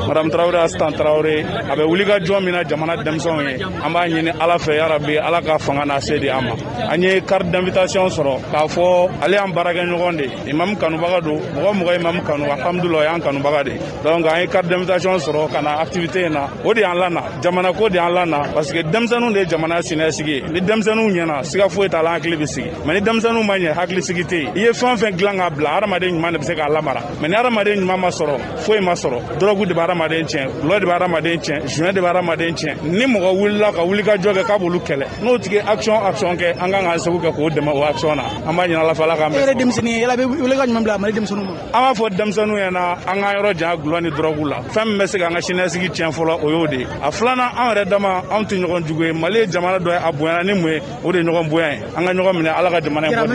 Madame Traoré, Asitan Traoré, a bɛ wuli ka jɔ min na jamana denmisɛnw ye, an b'a ɲini Ala fɛ, yarabi, Ala ka fanga n'a se di an ma. An ye carte d'invitation sɔrɔ k'a fɔ ale y'an baarakɛɲɔgɔn de ye, imam kanubaga don. Mɔgɔ mɔgɔ imam kanu, alhamdulilah, o y'an kanubaga de ye. Donc an ye carte d'invitation sɔrɔ ka na activité in na. O de y'an lana, jamana ko de y'an lana, parce que denmisɛnninw de ye jamana siniɲɛsigi ye. Ni denmisɛnninw ɲɛna, siga foyi t'a la, an hakili bɛ sigi. Mais ni denmisɛnninw ma ɲɛ, hakili sigi tɛ yen. I ye fɛn o fɛn dilan k'a bila, hadamaden ɲuman de bɛ se k'a lamara. Mais ni hadamaden ɲuman ma sɔrɔ, foyi ma sɔrɔ. Dɔrɔgu de bɛ hadamaden tiɲɛ, dɔlɔ de bɛ hadamaden tiɲɛ, joint de bɛ hadamaden tiɲɛ. Ni mɔgɔ wulila ka wuli ka jɔ kɛ k'a b'olu kɛlɛ, n'o tigi action kɛ, an kan k'an seko kɛ k'o dɛmɛ o action na. An b'a ɲini Ala fɛ, Ala k'an bɛn. E yɛrɛ denmisɛnnin ye, yala bɛ wele ka ɲuman bila Mali denmisɛnninw ma? An b'a fɔ denmisɛnninw ɲɛna, an k'an yɔrɔ janya dɔlɔ ni dɔrɔgu la. Fɛn min bɛ se k'an ka siniɲɛsigi tiɲɛ fɔlɔ, o y'o de ye. A filanan, an yɛrɛ dama, anw tɛ ɲɔgɔn jugu ye. Mali ye jamana dɔ ye, a bonyana ni mun ye, o de ye ɲɔgɔn bonya ye. An ka ɲɔgɔn minɛ, Ala ka jamana in bɔ.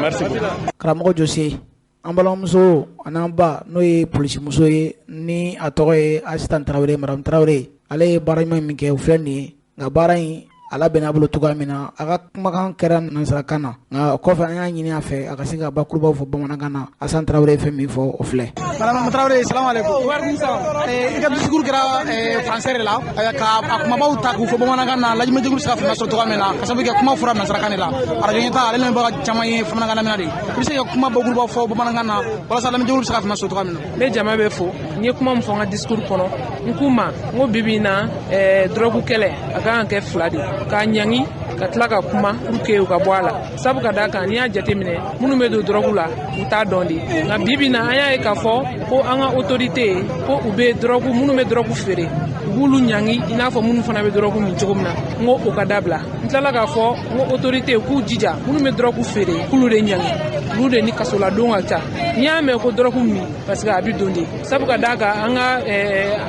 Merci beaucoup. Karamɔgɔ Jose, an balimamuso an'an ba, n'o ye polisimuso ye, ni a tɔgɔ ye Asitan Tarawele, Madame Tarawele, ale ye baara ɲuman min kɛ, o filɛ nin ye. Nka baara in a labɛnna a bolo cogoya min na, a ka kumakan kɛra nansarakan na, nka kɔfɛ an y'a ɲini a fɛ a ka se ka bakurubaw fɔ bamanankan na. Asan Tarawele ye fɛn min fɔ, o filɛ. Madame Tarawele, salamu aleykum. I ka discours kɛra français de la, ka a kumabaw ta k'u fɔ bamanankan na, lajɛmɛjɛkulu bɛ se ka faamuya sɔrɔ cogoya min na, ka sababu kɛ kuma fɔra nansarakan de la. Arajo ɲɛta ale lamɛnbaga caman ye bamanankan lamɛnna de ye. I bɛ se ka kuma bakurubaw fɔ bamanankan na walasa lamɛnjɛkulu bɛ se ka faamuya sɔrɔ cogoya min na? N bɛ jama bɛ fo. N ye kuma min fɔ n ka discours kɔnɔ, n k'u ma n ko bibi in na, dɔrɔgu kɛlɛ a kan ka kɛ fila de, k'a ɲangi ka tila ka kuma pour que u ka bɔ a la. Sabu ka d'a kan, n'i y'a jateminɛ, minnu bɛ don dɔrɔgu la, u t'a dɔn de. Nka bibi in na, an y'a ye k'a fɔ ko an ka autorité ko u bɛ dɔrɔgu, minnu bɛ dɔrɔgu feere, u b'olu ɲangi i n'a fɔ minnu fana bɛ dɔrɔgu min cogo min na. N ko o ka dabila. N tilala k'a fɔ n ko autorité k'u jija, minnu bɛ dɔrɔgu feere, k'olu de ɲangi, olu de ni kasoladon ka ca. N'i y'a mɛn ko dɔrɔgu min, parce que a bɛ don de. Sabu ka d'a kan, an ka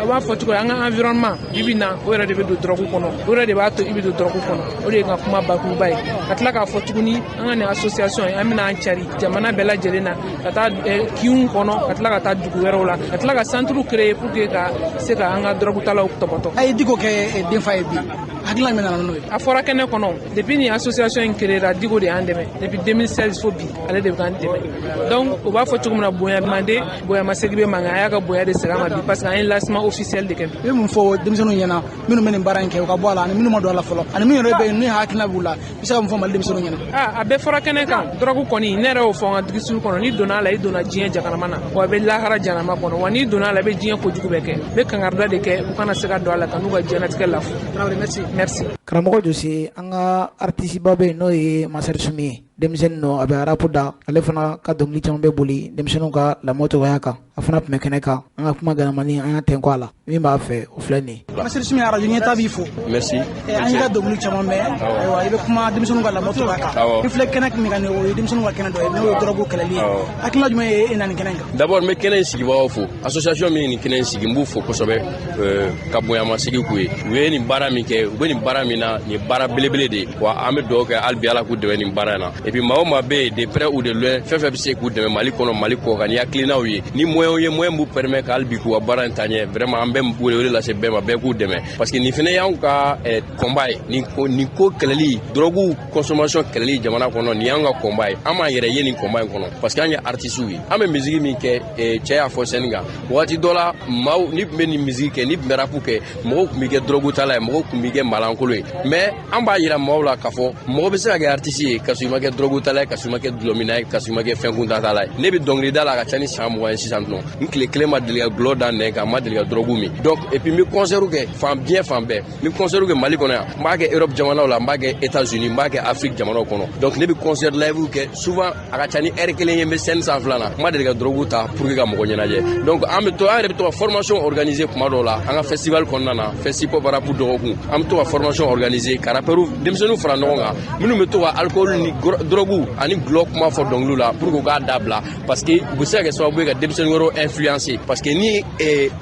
a b'a fɔ cogo di, an ka environnement bibi in na, o yɛrɛ de bɛ don dɔrɔgu kɔnɔ, o yɛrɛ de b'a to i bɛ don dɔrɔgu kɔnɔ. O de ye n ka kuma bakuruba ye. Ka tila k'a fɔ tuguni, an ka nin association ye, an bɛna an cari jamana bɛɛ lajɛlen na, ka taa kinw kɔnɔ, ka tila ka taa dugu wɛrɛw la, ka tila ka centre créer pour que ka se ka an ka dɔrɔgutalaw tɔbɔtɔ. A ye Diko kɛ denfa ye bi, hakilina min nana n'o ye? A fɔra kɛnɛ kɔnɔ, depuis nin association in créera, Diko de y'an dɛmɛ depuis 2016 fo bi, ale de bɛ k'an dɛmɛ. Donc u b'a fɔ cogo min na, bonya mande bonyamasegin bɛ mankan, a y'a ka bonya de segin a ma bi, parce que an ye lancement officiel de kɛ bi. I bɛ mun fɔ denmisɛnninw ɲɛna minnu bɛ nin baara in kɛ, u ka bɔ a la, ani minnu ma don a la fɔlɔ, ani minnu yɛrɛ bɛ yen n'u hakilina b'u la, i bɛ se ka mun fɔ Mali denmisɛnninw ɲɛna? A bɛɛ fɔra kɛnɛ kan. Dɔrɔgu kɔni, ne yɛrɛ y'o fɔ n ka discours kɔnɔ, n'i donna a la, i donna diɲɛ jaganama na, wa a bɛ lahara janama kɔnɔ, wa n'i donna a la, i bɛ diɲɛ kojugu bɛɛ kɛ. N bɛ kangarida de kɛ u kana se ka don a la ka n'u ka diɲɛlatigɛ lafu. Merci. Merci. Karamɔgɔ Jose, an ka artiste ba bɛ yen, n'o ye Masɛri Sumi ye, denmisɛnnin nɔ, a bɛ rap da, ale fana ka dɔnkili caman bɛ boli denmisɛnninw ka lamɔ cogoya kan. A fana tun bɛ kɛnɛ kan. An ka kuma ganamani, an y'a tɛnku a la, min b'a fɛ, o filɛ nin ye. Masɛri Sumi, arajo ɲɛta b'i fo. Merci. An y'i ka dɔnkili caman mɛn. Ayiwa, i bɛ kuma denmisɛnninw ka lamɔ cogoya kan. I filɛ kɛnɛ min kan nin, o ye denmisɛnninw ka kɛnɛ dɔ ye, n'o ye dɔrɔgu kɛlɛli ye. Hakilina jumɛn ye e na nin kɛnɛ in kan? D'abord, n bɛ kɛnɛ in sigibagaw fo. Association min ye nin kɛnɛ in sigi, n b'u fo kosɛbɛ, ka bonyamasegin k'u ye. U ye nin baara min kɛ, u bɛ nin baara min na, nin ye baara belebele de ye. Wa an bɛ dugawu kɛ hali bi, Ala k'u dɛmɛ nin baara in na. Et puis maa o maa bɛ yen, de près ou de loin, fɛn fɛn bɛ se k'u dɛmɛ Mali kɔnɔ, Mali kɔ kan, ni hakilinaw ye, ni moyens ye, moyen b'u permet ka hali bi k'u ka baara in taa ɲɛ, vraiment an bɛ welewele lase bɛɛ ma, bɛɛ k'u dɛmɛ, parce que nin fana y'anw ka combat ye. Nin ko kɛlɛli, drogue consommation kɛlɛli jamana kɔnɔ, nin y'anw ka combat ye. An b'an yɛrɛ ye nin combat in kɔnɔ, parce que an ye artistes ye, an bɛ musique min kɛ, cɛ y'a fɔ scène kan wagati dɔ la, maaw ni tun bɛ nin musique kɛ, ni tun bɛ rap kɛ, mɔgɔw tun bɛ kɛ drogue tala ye, mɔgɔw tun bɛ kɛ malankolon ye. Mais an b'a yira maaw la k'a fɔ mɔgɔ bɛ se ka kɛ artiste ye ka sɔrɔ i ma kɛ drogue tala ye, ka sɔrɔ i ma kɛ dulɔminna ye, ka sɔrɔ i ma kɛ fɛn kuntatala ye. Ne bɛ dɔnkilida la a ka ca ni san 20 ye sisan nɔ, n tile kelen ma deli ka dulɔ da nɛn kan, n ma deli ka drogue min. Donc et puis n bɛ concert kɛ fan diɲɛ fan bɛɛ, n bɛ concert kɛ Mali kɔnɔ yan, n b'a kɛ Europe jamanaw la, n b'a kɛ États-Unis, n b'a kɛ Afrique jamanaw kɔnɔ. Donc ne bɛ concert live kɛ souvent, a ka ca ni heure kelen ye, n bɛ scène sanfɛla la, n ma deli ka drogue ta pour que ka mɔgɔ ɲɛnajɛ. Donc an bɛ to, an yɛrɛ bɛ to ka formation organiser kuma dɔw la an ka festival kɔnɔna na, festival rap dɔgɔkun, an bɛ to ka formation organiser ka rappeurs denmisɛnninw fara ɲɔgɔn kan, minnu bɛ to ka alcool ni drogue ani dulɔ kuma fɔ dɔnkiliw la pour que u k'a dabila, parce que u bɛ se ka kɛ sababu ye ka denmisɛnnin wɛrɛw influencer, parce que ni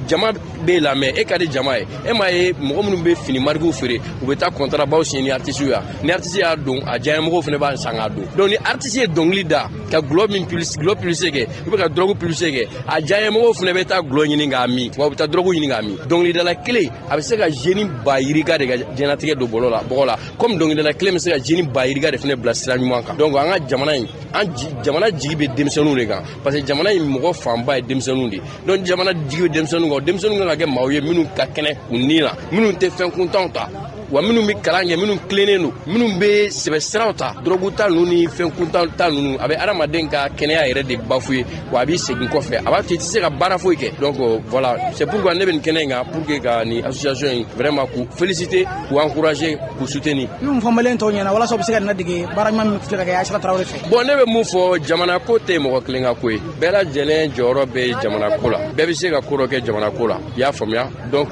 jama b'e lamɛn, e ka di jama ye. E m'a ye, mɔgɔ minnu bɛ fini marikiw feere, u bɛ taa contrat baw signer ni artiste ye, ni artiste y'a don, a diyanyemɔgɔw fana b'a san k'a don. Donc ni artiste ye dɔnkili da ka dulɔ min dulɔ publicité kɛ, u bɛ ka drogue publicité kɛ, a diyanyemɔgɔw fana bɛ taa dulɔ ɲini k'a min, wa u bɛ taa drogue ɲini k'a min. Dɔnkilidala kelen a bɛ se ka jeune ba yirika de ka diɲɛlatigɛ don bɔlɔ la bɔgɔ la, comme dɔnkilidala kelen bɛ se ka jeune ba yirika de fana bila sira ɲuman kan. Donc an ka jamana in, an jamana jigi bɛ denmisɛnninw de kan, parce que jamana in mɔgɔ fanba ye denmisɛnninw de. Donc jamana jigi bɛ denmisɛnninw kan, denmisɛnninw kan ka kɛ maaw ye minnu ka kɛnɛ u ni la, minnu tɛ fɛn kuntanw ta. Wa minnu bɛ kalan kɛ, minnu tilennen don, minnu bɛ sɛbɛ siraw ta, dɔrɔgu ta ninnu ni fɛn kuntan ta ninnu, a bɛ adamaden ka kɛnɛya yɛrɛ de bafouer, wa a b'i segin kɔfɛ, a b'a to i tɛ se ka baara foyi kɛ. Donc voilà, c'est pourquoi ne bɛ nin kɛnɛ in kan, pour que ka nin association in vraiment k'u féliciter, k'u encourager, k'u soutenir. I bɛ mun fɔ maliyɛn tɔw ɲɛna walasa u bɛ se ka nin ladege baara ɲuman min filɛ ka kɛ Aïssata Traoré fɛ? Bon, ne bɛ mun fɔ? Jamana ko tɛ mɔgɔ kelen ka ko ye. Bɛɛ lajɛlen jɔyɔrɔ bɛ jamana ko la, bɛɛ bɛ se ka ko dɔ kɛ jamana ko la, i y'a faamuya? Donc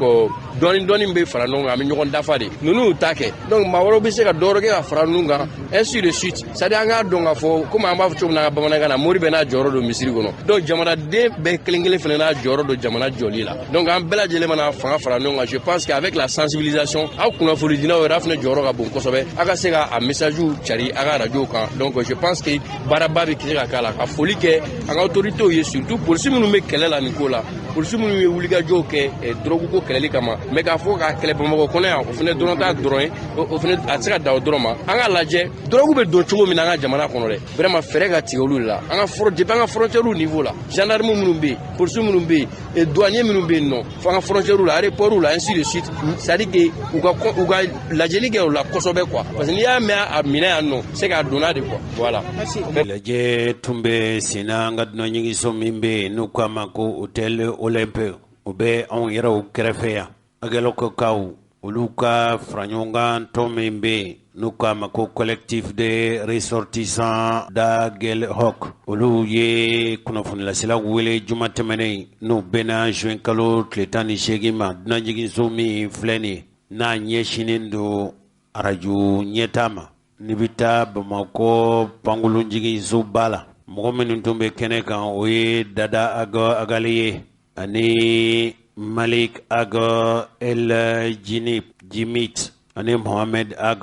dɔɔni dɔɔni bɛ fara ɲɔgɔn kan, an bɛ ɲɔgɔn dafa de. Ninnu y'u ta kɛ, donc maa wɛrɛw bɛ se ka dɔ wɛrɛ kɛ ka fara ninnu kan, ainsi de suite. C'est à dire, an k'a dɔn k'a fɔ, komi an b'a fɔ cogo min na an ka bamanankan na, mori bɛɛ n'a jɔyɔrɔ don misiri kɔnɔ. Donc jamanaden bɛɛ kelen kelen fana n'a jɔyɔrɔ don jamana jɔli la. Donc an bɛɛ lajɛlen mana fanga fara ɲɔgɔn kan, je pense qu'avec la sensibilisation, aw kunnafonidilaw yɛrɛ, aw fana jɔyɔrɔ ka bon kosɛbɛ, aw ka se ka a message cari a ka radio kan. Donc je pense que baaraba bɛ se ka k'a la. Ka foli kɛ an ka autorités ye, surtout polisi minnu bɛ kɛlɛ la nin ko la, polisi minnu ye wulikajɔw kɛ drogue ko kɛlɛli kama. Mais k'a fɔ k'a kɛlɛ Bamakɔ kɔnɔ yan, o fana dɔrɔn t'a dɔrɔn ye, o fana a tɛ se ka dan o dɔrɔn ma. An k'a lajɛ drogue bɛ don cogo min na an ka jamana kɔnɔ dɛ, vraiment fɛɛrɛ ka tigɛ olu de la, an ka depuis an ka frontière niveau la, gendarme minnu bɛ yen, polisi minnu bɛ yen, douanier minnu bɛ yen nɔ, fo an ka frontière la, aéroport la, ainsi de suite. C'est à dire que u ka lajɛli kɛ o la kosɛbɛ quoi, parce que n'i y'a mɛn a minɛ yan nɔ, c'est k'a donna de quoi, voilà. Lajɛ tun bɛ senna an ka dunanjiginso min bɛ yen n'u k'a ma ko Hôtel Olympe, o bɛ anw yɛrɛw kɛrɛfɛ yan. Aguelhokkaw, olu ka faraɲɔgɔnkan tɔn min bɛ yen n'u k'a ma ko Collectif de ressortissants d'Aguelhok, olu ye kunnafonilaselaw wele juma tɛmɛnen, n'u bɛnna juin kalo tile 18 ma. Dunanjiginso min filɛ nin ye, n'a ɲɛsinnen don arajo ɲɛta ma n'i bɛ taa Bamakɔ pankurunjiginsoba la, mɔgɔ minnu tun bɛ kɛnɛ kan, o ye Dada Ag Agali ye ani Malik Ag El Jimit ani Mohamed Ag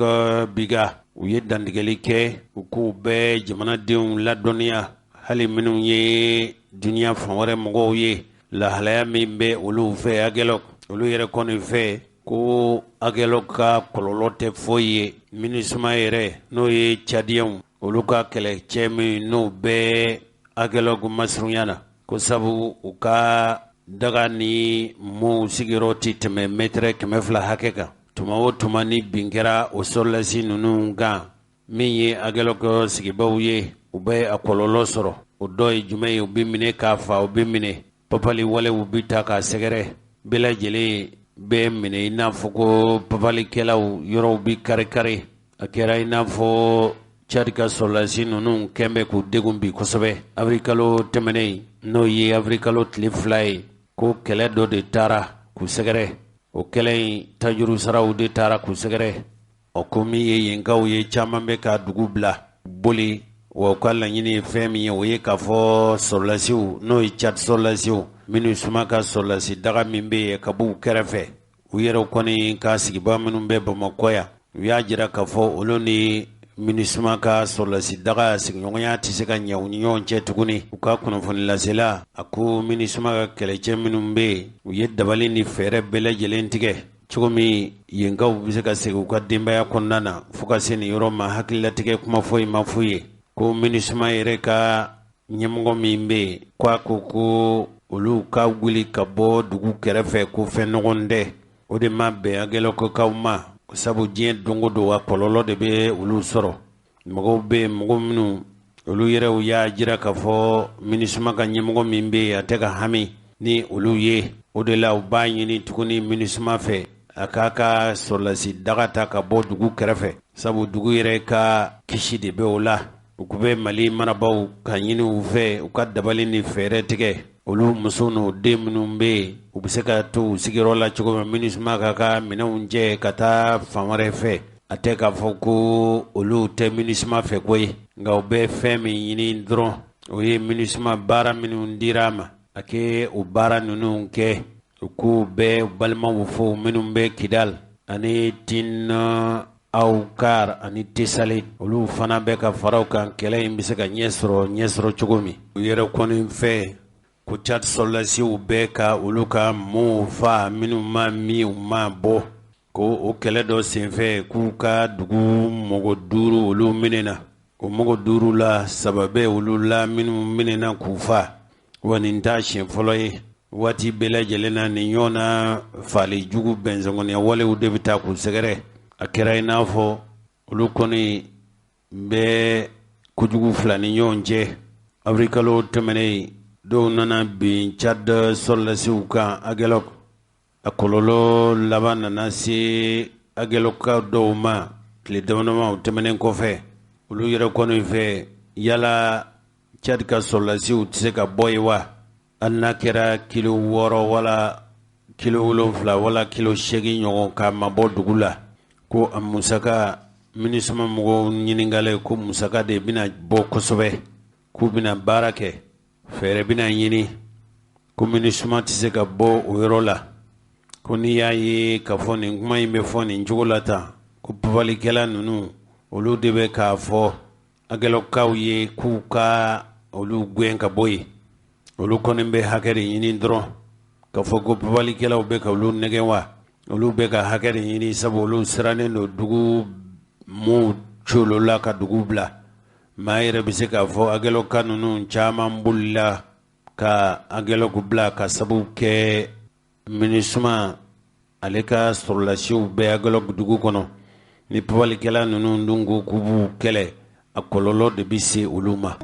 Biga. U ye dantigɛli kɛ, u k'u bɛ jamanadenw ladɔnniya, hali minnu ye duniya fan wɛrɛ mɔgɔw ye, lahalaya min bɛ olu fɛ Aguelhok. Olu yɛrɛ kɔni fɛ ko Aguelhok ka kɔlɔlɔ tɛ foyi ye MINUSMA yɛrɛ, n'o ye Tchadiens, olu ka kɛlɛcɛ min n'o bɛ Aguelhok masurunya na, ko sabu u ka daga ni mɔɔw sigiyɔrɔ tɛ tɛmɛ mɛtɛrɛ 200 hakɛ kan. Tuma o tuma ni bin kɛra o sɔrɔlasi ninnu kan min ye Aguelhok sigibaw ye, u bɛ a kɔlɔlɔ sɔrɔ. O dɔ ye jumɛn ye? U bɛ minɛ k'a fa, u bɛ minɛ papali walew bɛ ta k'a sɛgɛrɛ, bɛɛ lajɛlen bɛ minɛ i n'a fɔ ko papalikɛlaw, yɔrɔw bɛ kari-kari. A kɛra i n'a fɔ Tchad ka sɔrɔlasi ninnu kɛn bɛ k'u degun bi kosɛbɛ. Avril tɛmɛnen, n'o ye avril kalo tile 2 ye, ko kɛlɛ dɔ de taara k'u sɛgɛrɛ. O kɛlɛ in tajuru saraw de taara k'u sɛgɛrɛ. Ɔ, ko min ye yenkaw ye, caman bɛ ka dugu bila boli. Wa u ka laɲini ye fɛn min ye, o ye k'a fɔ sɔrɔlasiw, n'o ye Tchad sɔrɔlasiw, MINUSMA ka sɔrɔlasi daga min bɛ yen, ka b'u kɛrɛfɛ. U yɛrɛ kɔni ka sigiba minnu bɛ Bamakɔ yan, u y'a jira k'a fɔ olu ni MINUSMA ka sɔrɔlasi daga sigiɲɔgɔnya tɛ se ka ɲɛ u ni ɲɔgɔn cɛ tuguni. U ka kunnafoni lasela, a ko MINUSMA ka kɛlɛcɛ minnu bɛ yen, u ye dabali ni fɛɛrɛ bɛɛ lajɛlen tigɛ cogo min yenkaw bɛ se ka segin u ka denbaya kɔnɔna na. Fo ka se nin yɔrɔ ma, hakililatigɛ kuma foyi ma f'u ye. Ko MINUSMA yɛrɛ ka ɲɛmɔgɔ min bɛ yen, ko a ko ko olu ka wuli ka bɔ dugu kɛrɛfɛ, ko fɛn nɔgɔn tɛ. O de ma bɛn Aguelhokkaw ma, sabu diɲɛ don o don a kɔlɔlɔ de bɛ olu sɔrɔ. Mɔgɔw bɛ yen, mɔgɔ minnu olu yɛrɛw y'a jira k'a fɔ MINUSMA ka ɲɛmɔgɔ min bɛ yen, a tɛ ka hami ni olu ye. O de la u b'a ɲini tuguni MINUSMA fɛ, a k'a ka sɔrɔlasi daga ta ka bɔ dugu kɛrɛfɛ, sabu dugu yɛrɛ ka kisi de bɛ o la. U bɛ Mali marabaaw ka ɲini u fɛ, u ka dabali ni fɛɛrɛ tigɛ, olu muso n'u den minnu bɛ yen, u bɛ se ka to u sigiyɔrɔ la cogo min, MINUSMA ka ka minɛnw jɛ ka taa fan wɛrɛ fɛ. A tɛ k'a fɔ ko olu tɛ MINUSMA fɛ koyi, nka u bɛ fɛn min ɲini dɔrɔn, o ye MINUSMA baara minnu dira a ma, a kɛ o baara ninnu kɛ. U k'u bɛɛ balimaw fo minnu bɛ Kidal ani Tin Aoukar ani Tessalit, olu fana bɛ ka fara kan, kɛlɛ in bɛ se ka ɲɛ sɔrɔ cogo min. U yɛrɛ kɔni fɛ ko Tchad sɔrɔlasiw bɛ ka olu ka mɔɔw fa minnu ma min u ma bɔ, ko o kɛlɛ dɔ senfɛ, k'u ka dugu mɔgɔ duuru olu minɛna. O mɔgɔ duuru la, saba bɛ olu la minnu minɛna k'u fa. Wa nin t'a siɲɛ fɔlɔ ye, waati bɛɛ lajɛlen na nin ɲɔgɔn na faali jugu bɛnsɛnkɔniya walew de bɛ taa k'u sɛgɛrɛ. A kɛra i n'a fɔ olu kɔni bɛ kojugu fila ni ɲɔgɔn cɛ. Awirilikalo tɛmɛnen, dɔw nana bin Tchad sɔrɔdasiw kan Aguelhok. A kɔlɔlɔ laban nana se Aguelhok dɔw ma tile damadama o tɛmɛnen kɔfɛ. Olu yɛrɛ kɔni fɛ, yala Tchad ka sɔrɔdasiw tɛ se ka bɔ yen wa? Hali n'a kɛra kilo 6 wala kilo 7 wala kilo 8 ɲɔgɔn ka mabɔ dugu la, ko a musaka MINUSMA mɔgɔw ɲininkalen ko musaka de bɛna bɔ kosɛbɛ, k'u bɛna baara kɛ, fɛɛrɛ bɛna ɲini, ko MINUSMA tɛ se ka bɔ o yɔrɔ la. Ko n'i y'a ye k'a fɔ nin kuma in bɛ fɔ nin cogo la tan, ko papalikɛla ninnu olu de bɛ k'a fɔ Aguelhokkaw ye k'u ka olu gɛn ka bɔ yen. Olu kɔni bɛ hakɛ de ɲini dɔrɔn, k'a fɔ ko papalikɛlaw bɛ ka olu nɛgɛn wa, olu bɛ ka hakɛ de ɲini, sabu olu sirannen don dugu maaw colo la ka dugu bila. Maa yɛrɛ bɛ se k'a fɔ Aguelhokka ninnu caman bolila ka Aguelhok bila ka sababu kɛ MINUSMA ale ka sɔrɔdasiw bɛ Aguelhok dugu kɔnɔ. Ni papalikɛla ninnu dun ko k'u b'u kɛlɛ, a kɔlɔlɔ de bɛ se olu ma.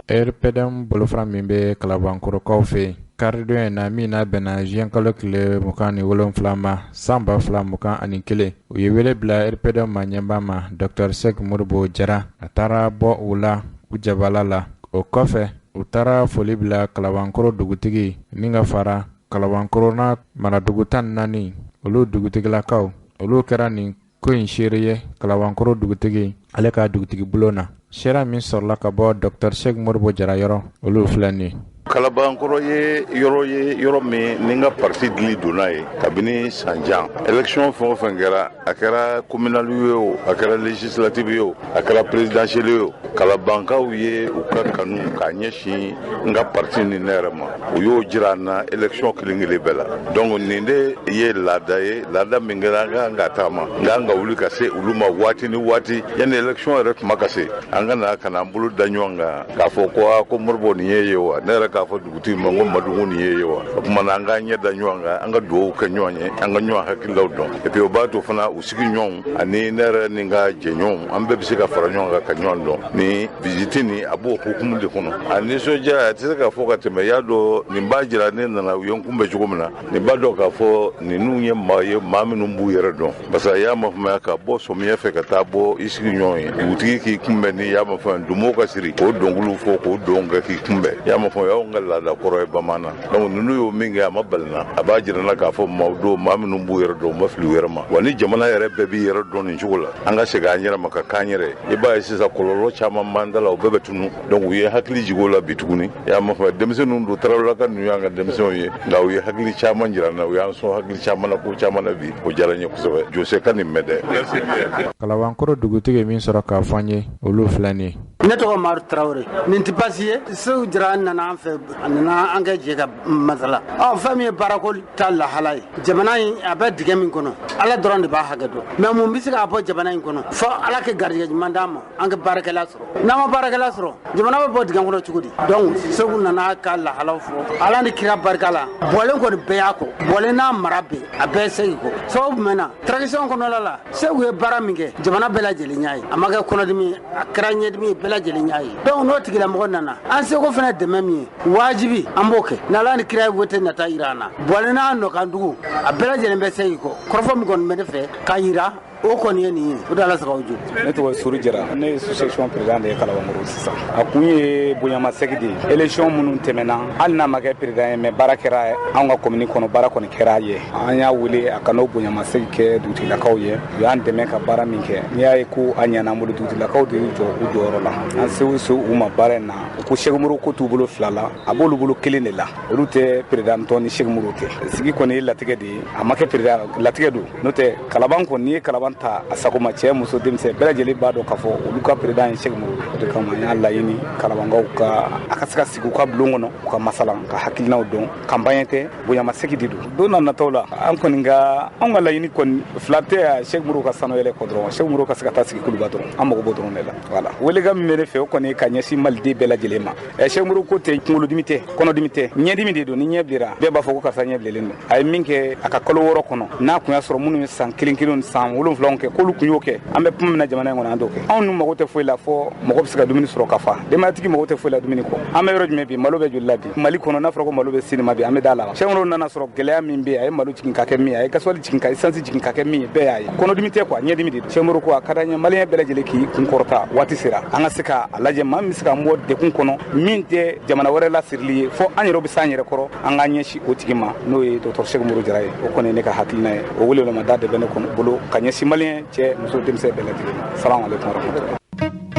RPDM bolofara min bɛ Kalabankɔrɔkaw fɛ yen, karidon in na min n'a bɛnna juin kalo tile 27 ma san 2021, u ye wele bila RPDM ma ɲɛba ma Dr Sɛki Modibo Jara. A taara bɔ u la u jabala la. O kɔfɛ, u taara foli bila Kalabankɔrɔ dugutigi ni ka fara Kalabankɔrɔ n'a maradugu 14 olu dugutigilakaw. Olu kɛra nin ko in seere ye Kalabankɔrɔ dugutigi ale ka dugutigi bulon na. Seere min sɔrɔla ka bɔ Dr Sɛki Modibo Jara yɔrɔ, olu filɛ nin ye. Kalabankɔrɔ ye yɔrɔ ye, yɔrɔ min ni n ka parti dili donna ye kabini san jan. Élection fɛn o fɛn kɛra, a kɛra communal ye o, a kɛra législative ye o, a kɛra présidentielle ye o, Kalabankaw ye u ka kanu k'a ɲɛsin n ka parti ni ne yɛrɛ ma. U y'o jira an na élection kelen kelen bɛɛ la. Donc nin de ye laada ye, laada min kɛra an kan ka taama, n kan ka wuli ka se olu ma waati ni waati yanni élection yɛrɛ tuma ka se, an ka na ka na an bolo da ɲɔgɔn kan k'a fɔ ko aa ko Modibo nin ye ye wa, ne yɛrɛ k'a fɔ dugutigi ma ko Madugu nin ye ye wa. O tuma na an k'an ɲɛ da ɲɔgɔn kan, an ka dugawu kɛ ɲɔgɔn ye, an ka ɲɔgɔn hakililaw dɔn. Et puis o b'a to fana u sigi ɲɔgɔnw ani ne yɛrɛ ni n ka jɛɲɔgɔnw, an bɛɛ bɛ se ka fara ɲɔgɔn kan ka ɲɔgɔn dɔn. Ni visite nin a b'o hukumu de kɔnɔ. A nisɔndiya a tɛ se ka fɔ ka tɛmɛ. I y'a dɔn nin b'a jira ne nana u ye n kunbɛn cogo min na, nin b'a dɔn k'a fɔ ninnu ye maa ye, maa minnu b'u yɛrɛ dɔn, parce que i y'a mafaamuya ka bɔ sɔmiɲɛ fɛ ka taa bɔ i sigi ɲɔgɔn ye, dugutigi k'i kunbɛn ni y'a mafaamuya donmo ka siri k'o dɔnkiliw fɔ k'o don kɛ k'i kunbɛn, i y'a mafaamuya anw ka laada kɔrɔ ye bamanan. Donc ninnu y'o min kɛ a ma bali na, a b'a jira n na k'a fɔ maaw don, maa minnu b'u yɛrɛ dɔn, u ma fili u yɛrɛ ma. Wa ni jamana yɛrɛ bɛɛ b'i yɛrɛ dɔn nin cogo la, an ka segin an yɛrɛ ma ka k'an yɛrɛ ye. I b'a ye sisan kɔlɔlɔ caman b'an da la, o bɛɛ bɛ tunu. Donc u ye hakili jigin o la bi tuguni, i y'a mafaamuya denmisɛnninw don, Tarawelelaka ninnu y'an ka denmisɛnw ye, nka u ye hakili caman jira n na, u y'an sɔn hakili caman na, ko caman na bi, o diyara n ye kosɛbɛ. Jose ka nin mɛn dɛ. Kalabankɔrɔ dugutigi min sɔrɔ k'a fɔ an ye, olu filɛ nin ye. Ne tɔgɔ Madu Tarawele. Nin tɛ baasi ye. Seku Jara nana an fɛ, a nana an kɛ jɛ ka masala. Ɔ fɛn min ye baarako ta lahala ye, jamana in a bɛ dingɛ min kɔnɔ, Ala dɔrɔn de b'a hakɛ dɔn. Mais mun bɛ se k'a bɔ jamana in kɔnɔ? Fɔ Ala ka garijɛgɛ ɲuman d'an ma, an ka baarakɛla sɔrɔ. N'an ma baarakɛla sɔrɔ, jamana bɛ bɔ dingɛ kɔnɔ cogo di? Donc Seku nana ka lahalaw fɔ. Ala ni kira barika la, bɔlen kɔni bɛɛ y'a kɔ. Bɔlen n'a mara bɛɛ, a bɛɛ Seku kɔ. Sababu jumɛn na? Transition kɔnɔna la, Seku ye baara min kɛ, jamana bɛɛ lajɛlen y'a ye. A ma kɛ kɔnɔdimi ye, a kɛra ɲɛdimi ye, bɛɛ lajɛlen y'a ye. Donc n'o tigilamɔgɔ nana, an seko fana dɛmɛ min ye, wajibi an b'o kɛ. N'Ala ni kira ye wote nata yira an na, bɔlen n'a nɔkandugu, a bɛɛ lajɛlen bɛ Seku kɔ. Kɔrɔfɔ min kɔni bɛ ne fɛ k'a yira, o kɔni ye nin ye, o de Ala sago jo. Ne tɔgɔ Sori Jara, ne ye association président de ye Kalabankɔrɔ sisan. A kun ye bonyamasegin de ye. Élection minnu tɛmɛna, hali n'a ma kɛ président ye, mais baara kɛra anw ka commune kɔnɔ, baara kɔni kɛra a ye. An y'a wele a ka n'o bonyamasegin kɛ dugutigilakaw ye. U y'an dɛmɛ ka baara min kɛ, n'i y'a ye ko a ɲɛna an bolo, dugutigilakaw de y'u jɔ u jɔyɔrɔ la. An se o se u ma baara in na, u ko Sɛki Umaru ko t'u bolo fila la, a b'olu bolo kelen de la. Olu tɛ président tɔn ni Sɛki Umaru tɛ. Sigi kɔni ye latigɛ de ye, a ma kɛ président latigɛ don. N'o tɛ Kalaban kɔni, n'i ye Kalaban ta a sago ma, cɛ muso denmisɛn bɛɛ lajɛlen b'a dɔn k'a fɔ olu ka président ye Sɛki Umaru. O de kama an y'a laɲini Kalabankaw ka a ka se ka sigi u ka bulon kɔnɔ, u ka masala, ka hakilinaw dɔn. Campagne tɛ, bonyamasegin de don. Don n'a nataw la, an kɔni ka anw ka laɲini kɔni fila tɛ Sɛki Umaru ka sanu yɛlɛ kɔ dɔrɔn, Sɛki Umaru ka se ka taa sigi Kuluba dɔrɔn, an mago b'o dɔrɔn de la. Voilà, welekan min bɛ ne fɛ, o kɔni ka ɲɛsin maliden bɛɛ lajɛlen ma. Sɛki Umaru ko tɛ kunkolodimi tɛ, kɔnɔdimi tɛ, ɲɛdimi de don. Ni ɲɛ bilera, bɛɛ b'a fɔ ko karisa ɲɛ bilennen don. A ye min kɛ a ka kalo 6 kɔnɔ, n'a kun y'a sɔrɔ minnu ye san 1 kelen ni san 7 filanw kɛ, k'olu kun y'o kɛ. An bɛ kuma min na jamana in kɔnɔ, an t'o kɛ. Anw dun mago tɛ foyi la fɔ mɔgɔ bɛ se ka dumuni sɔrɔ ka fa. Denbayatigi mago tɛ foyi la dumuni kɔ. An bɛ yɔrɔ jumɛn bi, malo bɛ joli la bi Mali kɔnɔ? N'a fɔra ko malo bɛ sinima bi, an bɛ da la. Cheick Umaru nana sɔrɔ gɛlɛya min bɛ yen, a ye malo jigin ka kɛ min ye, a ye gasoil jigin ka essence jigin ka kɛ min ye, bɛɛ y'a ye. Kɔnɔdimi tɛ quoi, ɲɛdimi de don. Cheick Umaru ko a ka d'an ye maliyɛn bɛɛ lajɛlen k'i kun kɔrɔta. Waati sera an ka se ka a lajɛ, maa min bɛ se k'an bɔ degun kɔnɔ, min tɛ jamana wɛrɛ lasirili ye, fɔ an yɛrɛ bɛ s'an yɛrɛ kɔrɔ, an k'an ɲɛsin o tigi ma, n'o ye docteur Cheick Umaru Jara ye. O kɔni ye ne ka hakilina ye. O welewelemada de bɛ ne kɔnɔ bolo ka ɲɛsin maliyɛn cɛ, muso, denmisɛn bɛɛ lajɛlen ma. Salamu aleykum warahmatulah.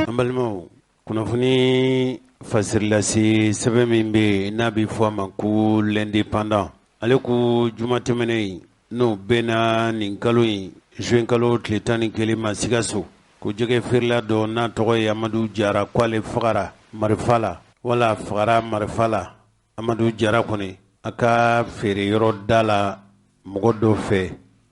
An balimaw, kunnafoni fasirilase sɛbɛn min bɛ yen n'a bɛ fɔ a ma ko L'Indépendant, ale ko juma tɛmɛnen in, n'o bɛnna nin kalo in juin kalo tile 11 ma, Sikaso, ko jɛgɛ feerela dɔ n'a tɔgɔ ye Amadu Jara, k'ale fagara marifa la, wala fagara marifa la. Amadu Jara kɔni, a ka feere yɔrɔ da la, mɔgɔ dɔ fɛ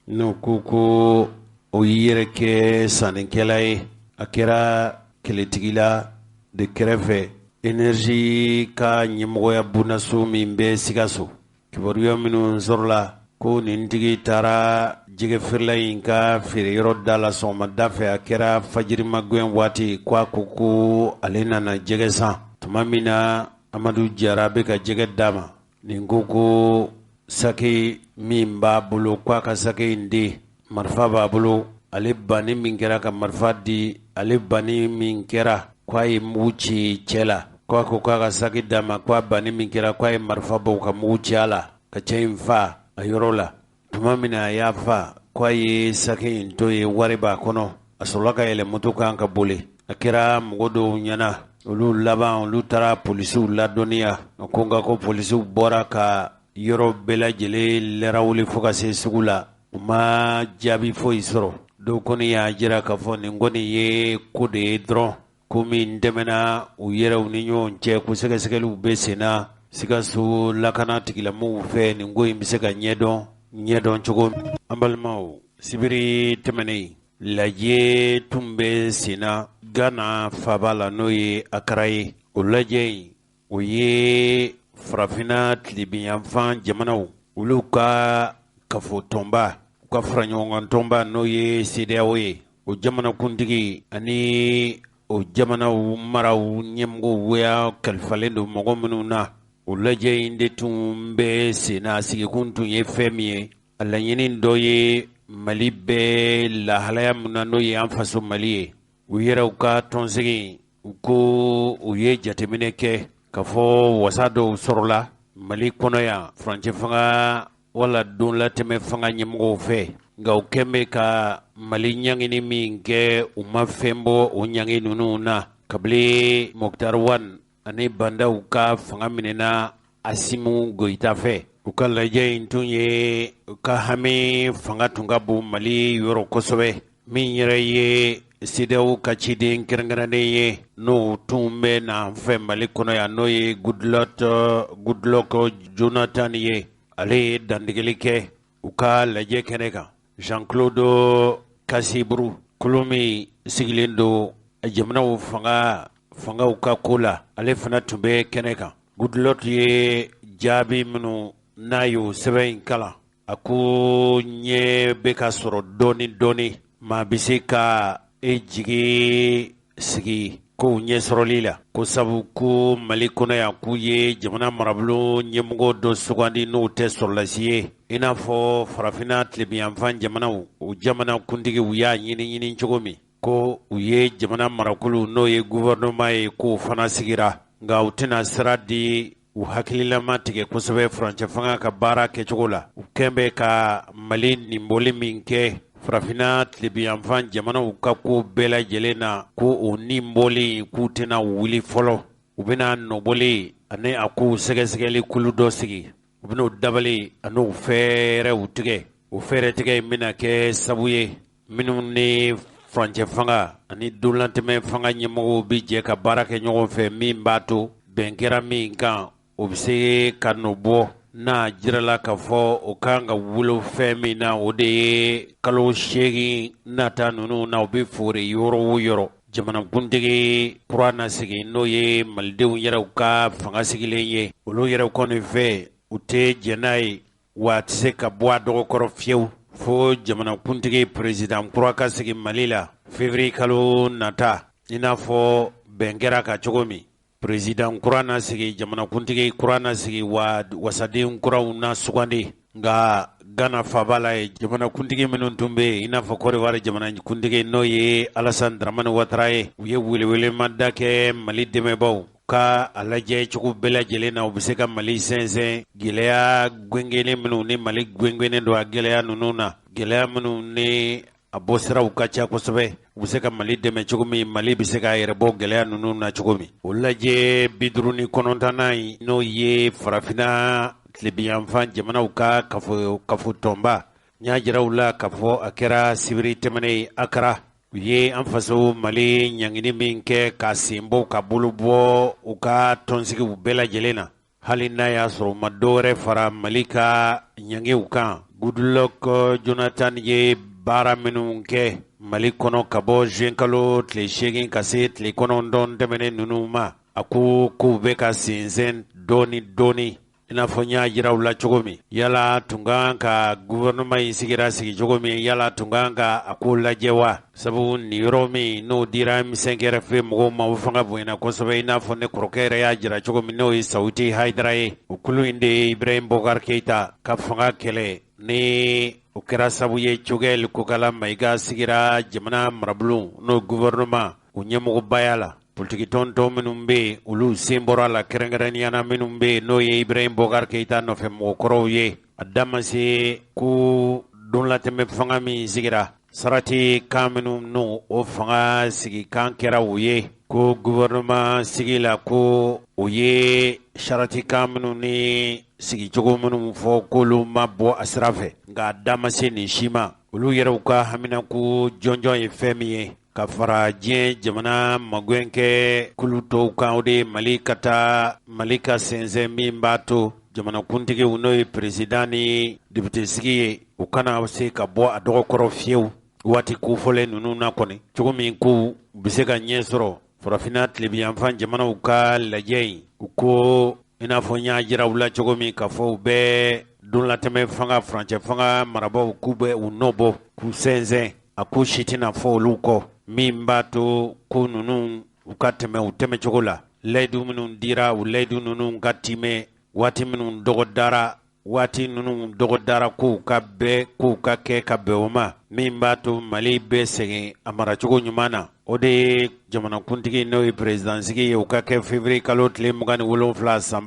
n'o ko ko o y'i yɛrɛ kɛ sannikɛla ye, a kɛra kɛlɛtigila de kɛrɛfɛ Énergie ka ɲɛmɔgɔya bondaso min bɛ Sikaso. Kibaruya minnu sɔrɔla ko nin tigi taara jɛgɛ feerela in ka feereyɔrɔ da la sɔgɔmada fɛ, a kɛra fajirimagɛn waati, ko a ko ko ale nana jɛgɛ san. Tuma min na Amadu Jara bɛ ka jɛgɛ d'a ma, nin ko ko saki min b'a bolo, k'a ka saki in di, marifa b'a bolo. Ale banni min kɛra ka marifa di, ale banni min kɛra k'a ye mugu ci cɛ la, k'a ko k'a ka saki d'a ma, k'a banni min kɛra k'a ye marifa bɔ ka mugu ci a la ka cɛ in fa a yɔrɔ la. Tuma min na a y'a fa, k'a ye saki in to yen, wari b'a kɔnɔ. A sɔrɔla ka yɛlɛ moto kan ka boli. A kɛra mɔgɔ dɔw ɲɛna, olu laban olu taara polisiw ladɔnniya ko nka ko polisiw bɔra ka yɔrɔ bɛɛ lajɛlen lawuli fo ka se sugu la, u ma jaabi foyi sɔrɔ. Dɔw kɔni y'a jira k'a fɔ nin kɔni ye ko de ye dɔrɔn, ko min tɛmɛna u yɛrɛw ni ɲɔgɔn cɛ, ko sɛgɛsɛgɛliw bɛ sen na Sikaso lakana tigilamɔgɔw fɛ, nin ko in bɛ se ka ɲɛdɔn cogo min. An balimaw, sibiri tɛmɛnen lajɛ tun bɛ sen na Ghana faaba la, n'o ye Accra ye. O lajɛ in, o ye farafinna tilebinyanfan jamanaw olu ka kafo tɔnba, u ka fara ɲɔgɔn kan tɔnba, n'o ye CEDEAO ye, o jamanakuntigi ani o jamanaw maraw ɲɛmɔgɔw ya kalifalen don mɔgɔ minnu na. O lajɛ in de tun bɛ sen na. Sigikun tun ye fɛn min ye, a laɲini dɔ ye Mali bɛ lahalaya min na, n'o ye an faso Mali ye. U yɛrɛw ka tɔnsigi, u ko u ye jateminɛ kɛ k'a fɔ wasa dɔw sɔrɔla Mali kɔnɔ yan furancɛ fanga wala don latɛmɛ fanga ɲɛmɔgɔw fɛ, nka u kɛn bɛ ka Mali ɲangini min kɛ, u ma fɛn bɔ o ɲangi ninnu na kabini Moctar Ouane ani Bah N'Daw ka fanga minɛna Assimi Goïta fɛ. U ka lajɛ in tun ye u ka hami fanga tun ka bon Mali yɔrɔ kosɛbɛ. Min yɛrɛ ye CEDEAO ka ciden kɛrɛnkɛrɛnnen ye, n'o tun bɛ na fɛ Mali kɔnɔ yan, n'o ye Goodluck Jonathan ye, ale ye dantigɛli kɛ u ka lajɛ kɛnɛ kan. Jean-Claude Kassi Brou, kulu min sigilen don jamanaw fangaw ka ko la, ale fana tun bɛ kɛnɛ kan. Goodluck ye jaabi minnu n'a y'o sɛbɛn in kalan, a ko ɲɛ bɛ ka sɔrɔ dɔɔni dɔɔni, maa bɛ se ka e jigi sigi kow ɲɛ sɔrɔli la, ko sabu ko Mali kɔnɔ yan, k'u ye jamana marabolo ɲɛmɔgɔ dɔ sugandi n'o tɛ sɔrɔlasi ye, i n'a fɔ farafinna tilebinyanfan jamanaw, o jamana kuntigiw y'a ɲini ɲini cogo min, ko u ye jamana marakulu, n'o ye gouvernement ye, k'o fana sigira, nka u tɛna sira di u hakililama tigɛ kosɛbɛ furancɛ fanga ka baara kɛcogo la. U kɛn bɛ ka Mali ninbɔli min kɛ farafinna tilebinyanfan jamanaw ka ko bɛɛ lajɛlen na, ko o ninbɔli k'u tɛna wuli fɔlɔ, u bɛna nɔbɔli ani a kow sɛgɛsɛgɛli kulu dɔ sigi, u bɛn'o dabali an'o fɛɛrɛw tigɛ. O fɛɛrɛ tigɛ in bɛna kɛ sabu ye minnu ni furancɛ fanga ani donlatɛmɛ fanga ɲɛmɔgɔw bɛ jɛ ka baara kɛ ɲɔgɔn fɛ, min b'a to bɛn kɛra min kan, o bɛ se ka nɔ bɔ. N'a jirala k'a fɔ o kan ka wolo fɛn min na, o de ye kalo 8 nata ninnu na, u bɛ fori yɔrɔ o yɔrɔ, jamanakuntigi kura na sigi, n'o ye malidenw yɛrɛw ka fanga sigilen ye. Olu yɛrɛ kɔni fɛ, u tɛ jɛn n'a ye, wa a tɛ se ka bɔ a dɔgɔkɔrɔ fiyewu. Fo jamanakuntigi président kura ka sigi Mali la février kalo nata, i n'a fɔ bɛn kɛra ka cogo min. Président kura na sigi, jamanakuntigi kura na sigi, wa wasaden kuraw na sugandi. Nka Ghana faaba la ye, jamanakuntigi minnu tun bɛ yen, i n'a fɔ Côte d'Ivoire jamanakuntigi n'o ye Alassane Dramane Ouattara ye, u ye welewelemada kɛ Mali dɛmɛbaaw ka a lajɛ cogo bɛɛ lajɛlen na u bɛ se ka Mali sɛnsɛn gɛlɛya gwengwennen minnu ni Mali gwengwennen don a gɛlɛya ninnu na, gɛlɛya minnu ni a bɔ siraw ka ca kosɛbɛ, u bɛ se ka Mali dɛmɛ cogo min, Mali bɛ se k'a yɛrɛ bɔ gɛlɛya ninnu na cogo min. O lajɛ 59nan in, n'o ye farafinna tilebinyanfan jamanaw ka kafo tɔnba, n y'a jira u la k'a fɔ a kɛra sibiri tɛmɛnen ye Akara. U ye an faso Mali ɲangini min kɛ ka sen bɔ ka bolo bɔ u ka tɔnsigiw bɛɛ lajɛlen na, hali n'a y'a sɔrɔ u ma dɔwɛrɛ fara Mali ka ɲangiw kan. Goodluck Jonathan ye baara minnu kɛ Mali kɔnɔ ka bɔ juin kalo tile 8 ka se tile 9 tɛmɛnen ninnu ma, a ko k'u bɛ ka sensɛn dɔɔni dɔɔni, i n'a fɔ n y'a jira u la cogo min. Yala tun kan ka gouvernement in sigira sigi cogo min, yala tun kan ka a ko lajɛ wa? Sabu nin yɔrɔ min n'o dira M5 RFP mɔgɔw ma, o fanga bonyana kosɛbɛ, i n'a fɔ ne kɔrɔkɛ yɛrɛ y'a jira cogo min, n'o ye Sawuti Hayidara ye. O kulu in de ye Ibrahim Boubacar Keïta ka fanga kɛlɛ, ni o kɛra sabu ye Choguel Kokala Maïga sigira jamana marabulon n'o gouvernement o ɲɛmɔgɔbaya la. Politiki tɔn minnu bɛ yen, olu sen bɔra a la, kɛrɛnkɛrɛnnenya na minnu bɛ yen n'o ye Ibrahim Boubacar Keïta nɔfɛ mɔgɔkɔrɔw ye. A da ma se ko donlatɛmɛ fanga min sigira, sarati kan minnu n'o o fanga sigikan kɛra u ye, ko gouvernement sigi la, ko o ye sarati kan minnu ni sigicogo minnu fɔ, k'olu ma bɔ a sira fɛ. Nka a da ma se nin si ma. Olu yɛrɛw ka haminako jɔnjɔn ye fɛn min ye ka fara diɲɛ jamana magɛn kɛ kulu tɔw kan, o de ye Mali ka taa Mali ka sɛnsɛn min b'a to jamanakuntigiw n'o ye président ni député sigi ye, u kana se ka bɔ a dɔgɔkɔrɔ fiyewu waati kofɔlen ninnu na kɔni, cogo min ko u bɛ se ka ɲɛ sɔrɔ farafinna tilebinyanfan jamanaw ka lajɛ in. U ko i n'a fɔ n y'a jira u la cogo min k'a fɔ u bɛ donlatɛmɛ fanga furancɛ fanga marabaaw k'u bɛ u nɔ bɔ k'u sɛnsɛn, a ko si tɛna fɔ olu kɔ, min b'a to ko ninnu u ka tɛmɛ u tɛmɛcogo la. Layidu minnu dira, u layidu ninnu ka timɛ, waati minnu dɔgɔdara, waati ninnu dɔgɔdara kow ka bɛɛ kow ka kɛ ka bɛn o ma, min b'a to Mali bɛ segin a maracogo ɲuman na. O de ye jamanakuntigi n'o ye président sigi ye, o ka kɛ février kalo tile 27 san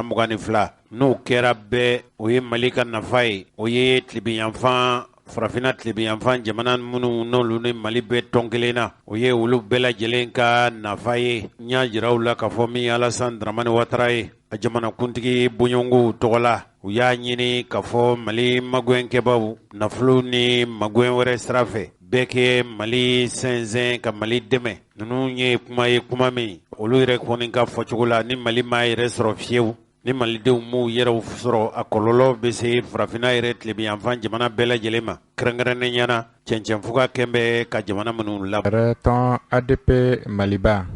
2022. N'o kɛra bɛɛ, o ye Mali ka nafa ye, o ye tilebinyanfan farafinna tilebinyanfan jamana minnu n'olu ni Mali bɛ tɔn kelen na, o ye olu bɛɛ lajɛlen ka nafa ye. N y'a jira u la k'a fɔ min ye Alassane Dramane Ouattara ye, a jamanakuntigi bɔɲɔgɔnkow tɔgɔ la, u y'a ɲini k'a fɔ Mali magɛnkɛbaw nafolo ni magɛn wɛrɛ sira fɛ bɛɛ kɛ Mali sɛnsɛn ka Mali dɛmɛ. Ninnu ye kuma ye, kuma min olu yɛrɛ kɔni ka fɔcogo la, ni Mali m'a yɛrɛ sɔrɔ fiyewu, ni malidenw m'u yɛrɛw sɔrɔ, a kɔlɔlɔ bɛ se farafinna yɛrɛ tilebinyanfan jamana bɛɛ lajɛlen ma, kɛrɛnkɛrɛnnenya na cɛncɛnfuga kɛn bɛ ka jamana minnu la. Tɔn ADP Maliba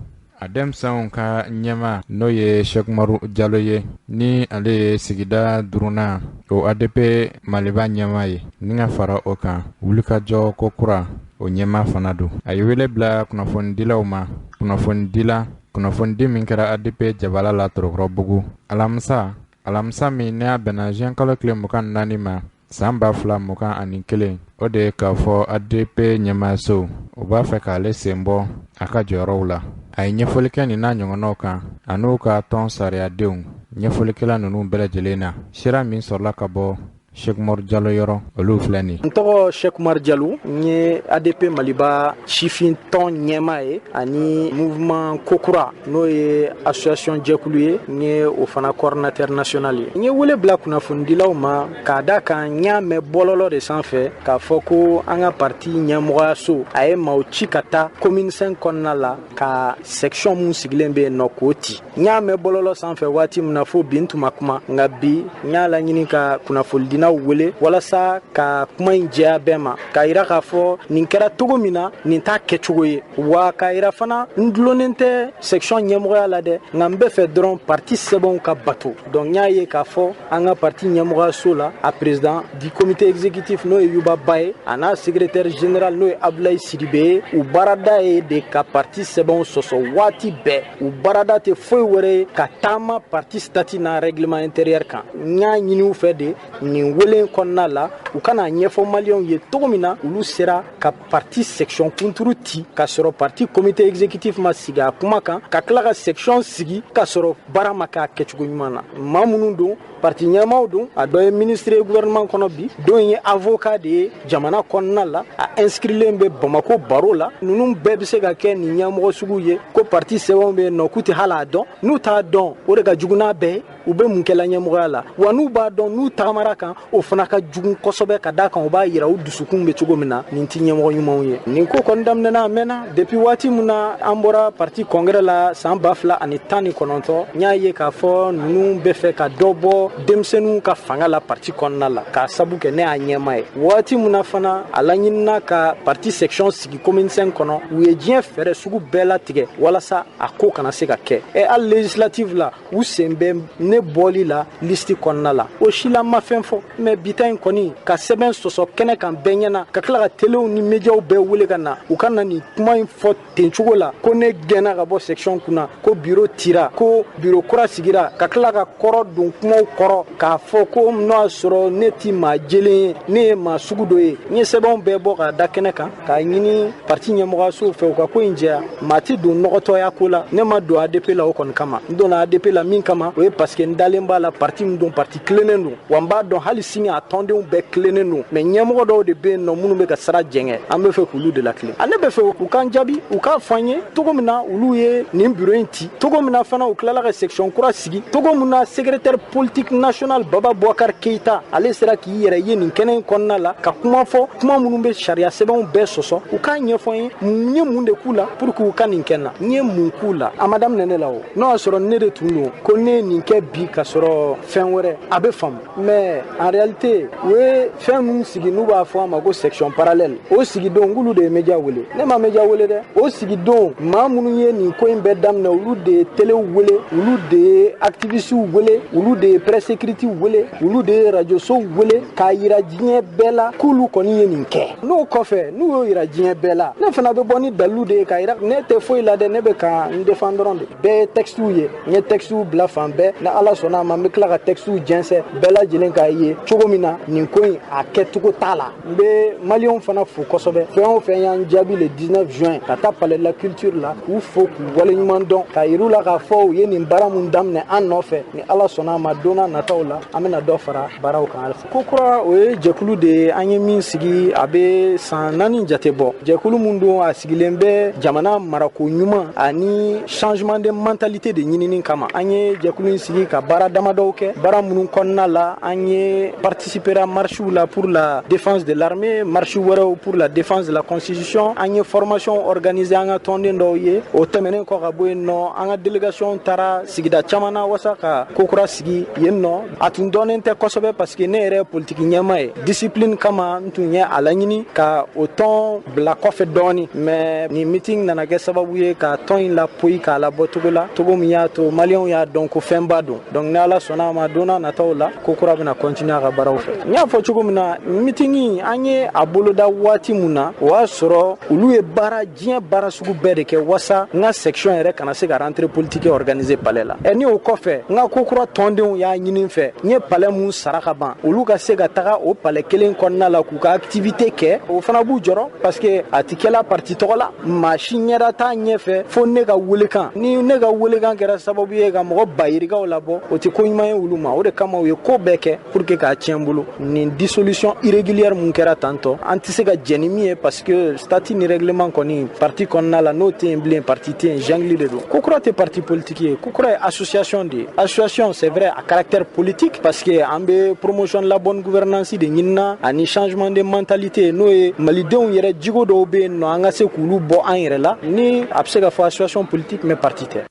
a denmisɛnw ka ɲɛma n'o ye Cheikh Umaru Jalo ye, ni ale ye sigida 5nan o ADP Maliba ɲɛma ye, ni ka fara o kan wulikajɔ ko kura o ɲɛma fana don. A ye wele bila kunnafonidilaw ma, kunnafonidi min kɛra ADP jabala la Torokɔrɔbugu alamisa min n'a bɛnna juin kalo tile 24 ma san 2021, o de ye k'a fɔ ADP ɲɛmaaso o b'a fɛ k'ale sen bɔ a ka jɔyɔrɔw la. A ye ɲɛfɔli kɛ nin n'a ɲɔgɔnnaw kan an'u ka tɔn sariyadenw ɲɛfɔlikɛla ninnu bɛɛ lajɛlen na. Sira min sɔrɔla ka bɔ Cheikh Umaru Jalo yɔrɔ, olu filɛ nin. N tɔgɔ Cheikh Umaru Jalo, n ye ADP Maliba sifin tɔn ɲɛmaa ye ani mouvement kokura n'o ye association jɛkulu ye, n ye o fana coordinateur national ye. N ye wele bila kunnafonidilaw ma k'a da kan n y'a mɛn bɔlɔlɔ de sanfɛ k'a fɔ ko an ka parti ɲɛmɔgɔyaso a ye maaw ci ka taa commune 5 kɔnɔna la ka section mun sigilen bɛ yen nɔ k'o ci. N y'a mɛn bɔlɔlɔ sanfɛ waati min na fo bi n tun ma kuma, nka bi n y'a laɲini ka kunnafonidinaw kunnafonidilaw wele walasa ka kuma in jɛya bɛɛ ma, k'a yira k'a fɔ nin kɛra cogo min na, nin t'a kɛcogo ye, wa k'a yira fana n dulonnen tɛ section ɲɛmɔgɔya la dɛ, nka n bɛ fɛ dɔrɔn parti sɛbɛnw ka bato. Donc n y'a ye k'a fɔ an ka parti ɲɛmɔgɔyaso la, a président du comité exécutif n'o ye Yuba Ba ye, a n'a secrétaire général n'o ye Abdoulaye Sidibe ye, u baarada ye de ka parti sɛbɛnw sɔsɔ waati bɛɛ. U baarada tɛ foyi wɛrɛ ye ka taama parti statut n'a règlement intérieur kan. N y'a ɲini u fɛ de nin wele kɔnɔna la, u kana ɲɛfɔ maliyɛnw ye cogo min na olu sera ka parti section kunturu ci k'a sɔrɔ parti comité exécutif ma sigi a kuma kan, ka tila ka section sigi k'a sɔrɔ baara ma kɛ a kɛcogo ɲuman na. Maa minnu don, parti ɲɛmaaw don, a dɔ ye ministre ye gouvernement kɔnɔ bi, dɔ ye avocat de ye jamana kɔnɔna la, a inscrilen bɛ Bamako barreau la. Ninnu bɛɛ bɛ se ka kɛ nin ɲɛmɔgɔ sugu ye ko parti sɛbɛnw bɛ yen nɔ k'u tɛ hali a dɔn. N'u t'a dɔn, o de ka jugu n'a bɛɛ ye. U bɛ mun kɛla ɲɛmɔgɔya la? Wa n'u b'a dɔn, n'u tagamara kan, o fana ka jugu kosɛbɛ, ka d'a kan o b'a yira u dusukun bɛ cogo min na. Nin ti ɲɛmɔgɔ ɲumanw ye. Nin ko kɔni daminɛna a mɛnna, depuis waati min na an bɔra parti congrès la san 2019. N y'a ye k'a fɔ ninnu bɛ fɛ ka dɔ bɔ denmisɛnninw ka fanga la parti kɔnɔna la, k'a sabu kɛ ne y'a ɲɛma ye. Waati min na fana a laɲinina ka parti section sigi commune 5 kɔnɔ, u ye diɲɛ fɛɛrɛ sugu bɛɛ latigɛ walasa a ko kana se ka kɛ. Ɛ, hali législative la, u sen bɛ ne bɔli la liste kɔnɔna la, o si la ma fɛn fɔ. Mais bi ta in kɔni, ka sɛbɛn sɔsɔ kɛnɛ kan bɛɛ ɲɛna, ka tila ka telew ni médiaw bɛɛ wele ka na, u ka na nin kuma in fɔ ten cogo la ko ne gɛnna ka bɔ section kunna, ko bureau tira, ko bureau kura sigira, ka tila ka kɔrɔ don kumaw kɔrɔ k'a fɔ ko n'o y'a sɔrɔ ne ti maa jelen ye, ne ye maa sugu dɔ ye. N ye sɛbɛnw bɛɛ bɔ k'a da kɛnɛ kan k'a ɲini parti ɲɛmɔgɔyasow fɛ u ka ko in jɛya. Maa ti don nɔgɔtɔya ko la. Ne ma don ADP la o kɔni kama. N donna ADP la min kama, o ye parce que n dalen b'a la parti min don, parti tilennen don, wa n b'a dɔn hali sini a tɔndenw bɛɛ tilennen don. Mais ɲɛmɔgɔ dɔw de bɛ yen nɔ minnu bɛ ka sira jɛngɛ, an bɛ fɛ k'olu de latilen. A ne bɛ fɛ u k'an jaabi, u k'a fɔ an ye cogo min na olu ye nin bureau in ci, cogo min na fana u tilala ka section kura sigi, cogo min na secrétaire politique national Baba Boubacar Keïta ale sera k'i yɛrɛ ye nin kɛnɛ in kɔnɔna la ka kuma fɔ, kuma minnu bɛ sariya sɛbɛnw bɛɛ sɔsɔ. U k'a ɲɛfɔ n ye, n ye mun de k'u la pour que u ka nin kɛ n na? N ye mun k'u la? A ma daminɛ ne la o. N'o y'a sɔrɔ ne de tun don ko ne ye nin kɛ bi ka sɔrɔ fɛn wɛrɛ, a bɛ faamu. Mais en réalité, u ye fɛn min sigi n'u b'a fɔ a ma ko section parallèle, o sigidon k'olu de ye média wele. Ne ma média wele dɛ. O sigidon, maa minnu ye nin ko in bɛɛ daminɛ, olu de ye telew wele, olu de ye activistes wele, olu de ye presse écrite wele, olu de ye radiosow wele k'a yira diɲɛ bɛɛ la k'olu kɔni ye nin kɛ. N'o kɔfɛ, n'u y'o yira diɲɛ bɛɛ la, ne fana bɛ bɔ ni dalilu de ye k'a yira ne tɛ foyi la dɛ, ne bɛ ka n défend dɔrɔn de. Bɛɛ ye textes ye, n ye textes bila fan bɛɛ. Ni Ala sɔnna a ma, n bɛ tila ka textes jɛnsɛn bɛɛ lajɛlen k'a ye cogo min na nin ko in a kɛcogo t'a la. N bɛ maliyɛnw fana fo kosɛbɛ, fɛn o fɛn y'an jaabi le 19 juin ka taa palais de la culture la, k'u fo k'u waleɲuman dɔn, k'a yir'u la k'a fɔ u ye nin baara mun daminɛ an nɔfɛ. Ni Ala sɔnna a ma, don n'a nataw la, an bɛna dɔ fara baaraw kan halisa. Ko kura, o ye jɛkulu de ye an ye min sigi, a bɛ san 4 jate bɔ. Jɛkulu mun don, a sigilen bɛ jamana marako ɲuman ani changement de mentalité de ɲinini kama. An ye jɛkulu in sigi ka baara damadɔw kɛ, baara minnu kɔnɔna la an ye participera marchew la pour la défense de l'armée, marche wɛrɛw pour la défense de la constitution. An ye formation organiser an ka tɔnden dɔw ye. O tɛmɛnen kɔ ka bɔ yen nɔ, an ka délégation taara sigida caman na wasa ka ko kura sigi yen nɔ. A tun dɔnnen tɛ kosɛbɛ parce que ne yɛrɛ ye politiki ɲɛmaa ye, discipline kama n tun ye a laɲini ka o tɔn bila kɔfɛ dɔɔni. Mais nin meeting nana kɛ sababu ye ka tɔn in lapoyi, k'a labɔ cogo la, cogo min y'a to maliyɛnw y'a dɔn ko fɛnba don. Donc ni Ala sɔnna a ma, don n'a nataw la, ko kura bɛna continuer a ka baaraw fɛ. N y'a fɔ cogo min na, meeting an ye a boloda waati mun na, o y'a sɔrɔ olu ye baara, diɲɛ baara sugu bɛɛ de kɛ wasa n ka section yɛrɛ kana se ka rentrée politique organiser palais la. Ɛ, ni o kɔfɛ, n ka ko kura tɔndenw y'a ɲini fɛ, n ye palais mun sara ka ban, olu ka se ka taga o palais kelen kɔnɔna la k'u ka activité kɛ. O fana b'u jɔrɔ parce que a ti kɛla parti tɔgɔ la, maa si ɲɛda t'a ɲɛfɛ fo ne ka welekan. Ni ne ka welekan kɛra sababu ye ka mɔgɔ bayirikaw labɔ, o tɛ ko ɲuman ye olu ma. O de kama u ye ko bɛɛ kɛ pour que k'a tiɲɛ n bolo. Nin dissolution irrégulière mun kɛra tantɔ, an tɛ se ka jɛn ni min ye parce que statut ni règlement kɔni parti kɔnɔna la, n'o tɛ yen bilen, parti tɛ yen, jungle de don. Ko kura tɛ parti politique ye, ko kura ye association de ye. Association, c'est vrai, à caractère politique parce que an bɛ promotion de la bonne gouvernance de ɲinina ani changement de mentalité, n'o ye malidenw yɛrɛ jigo dɔw bɛ yen nɔ, an ka se k'olu bɔ an yɛrɛ la. Ni a bɛ se ka fɔ association politique, mais parti tɛ.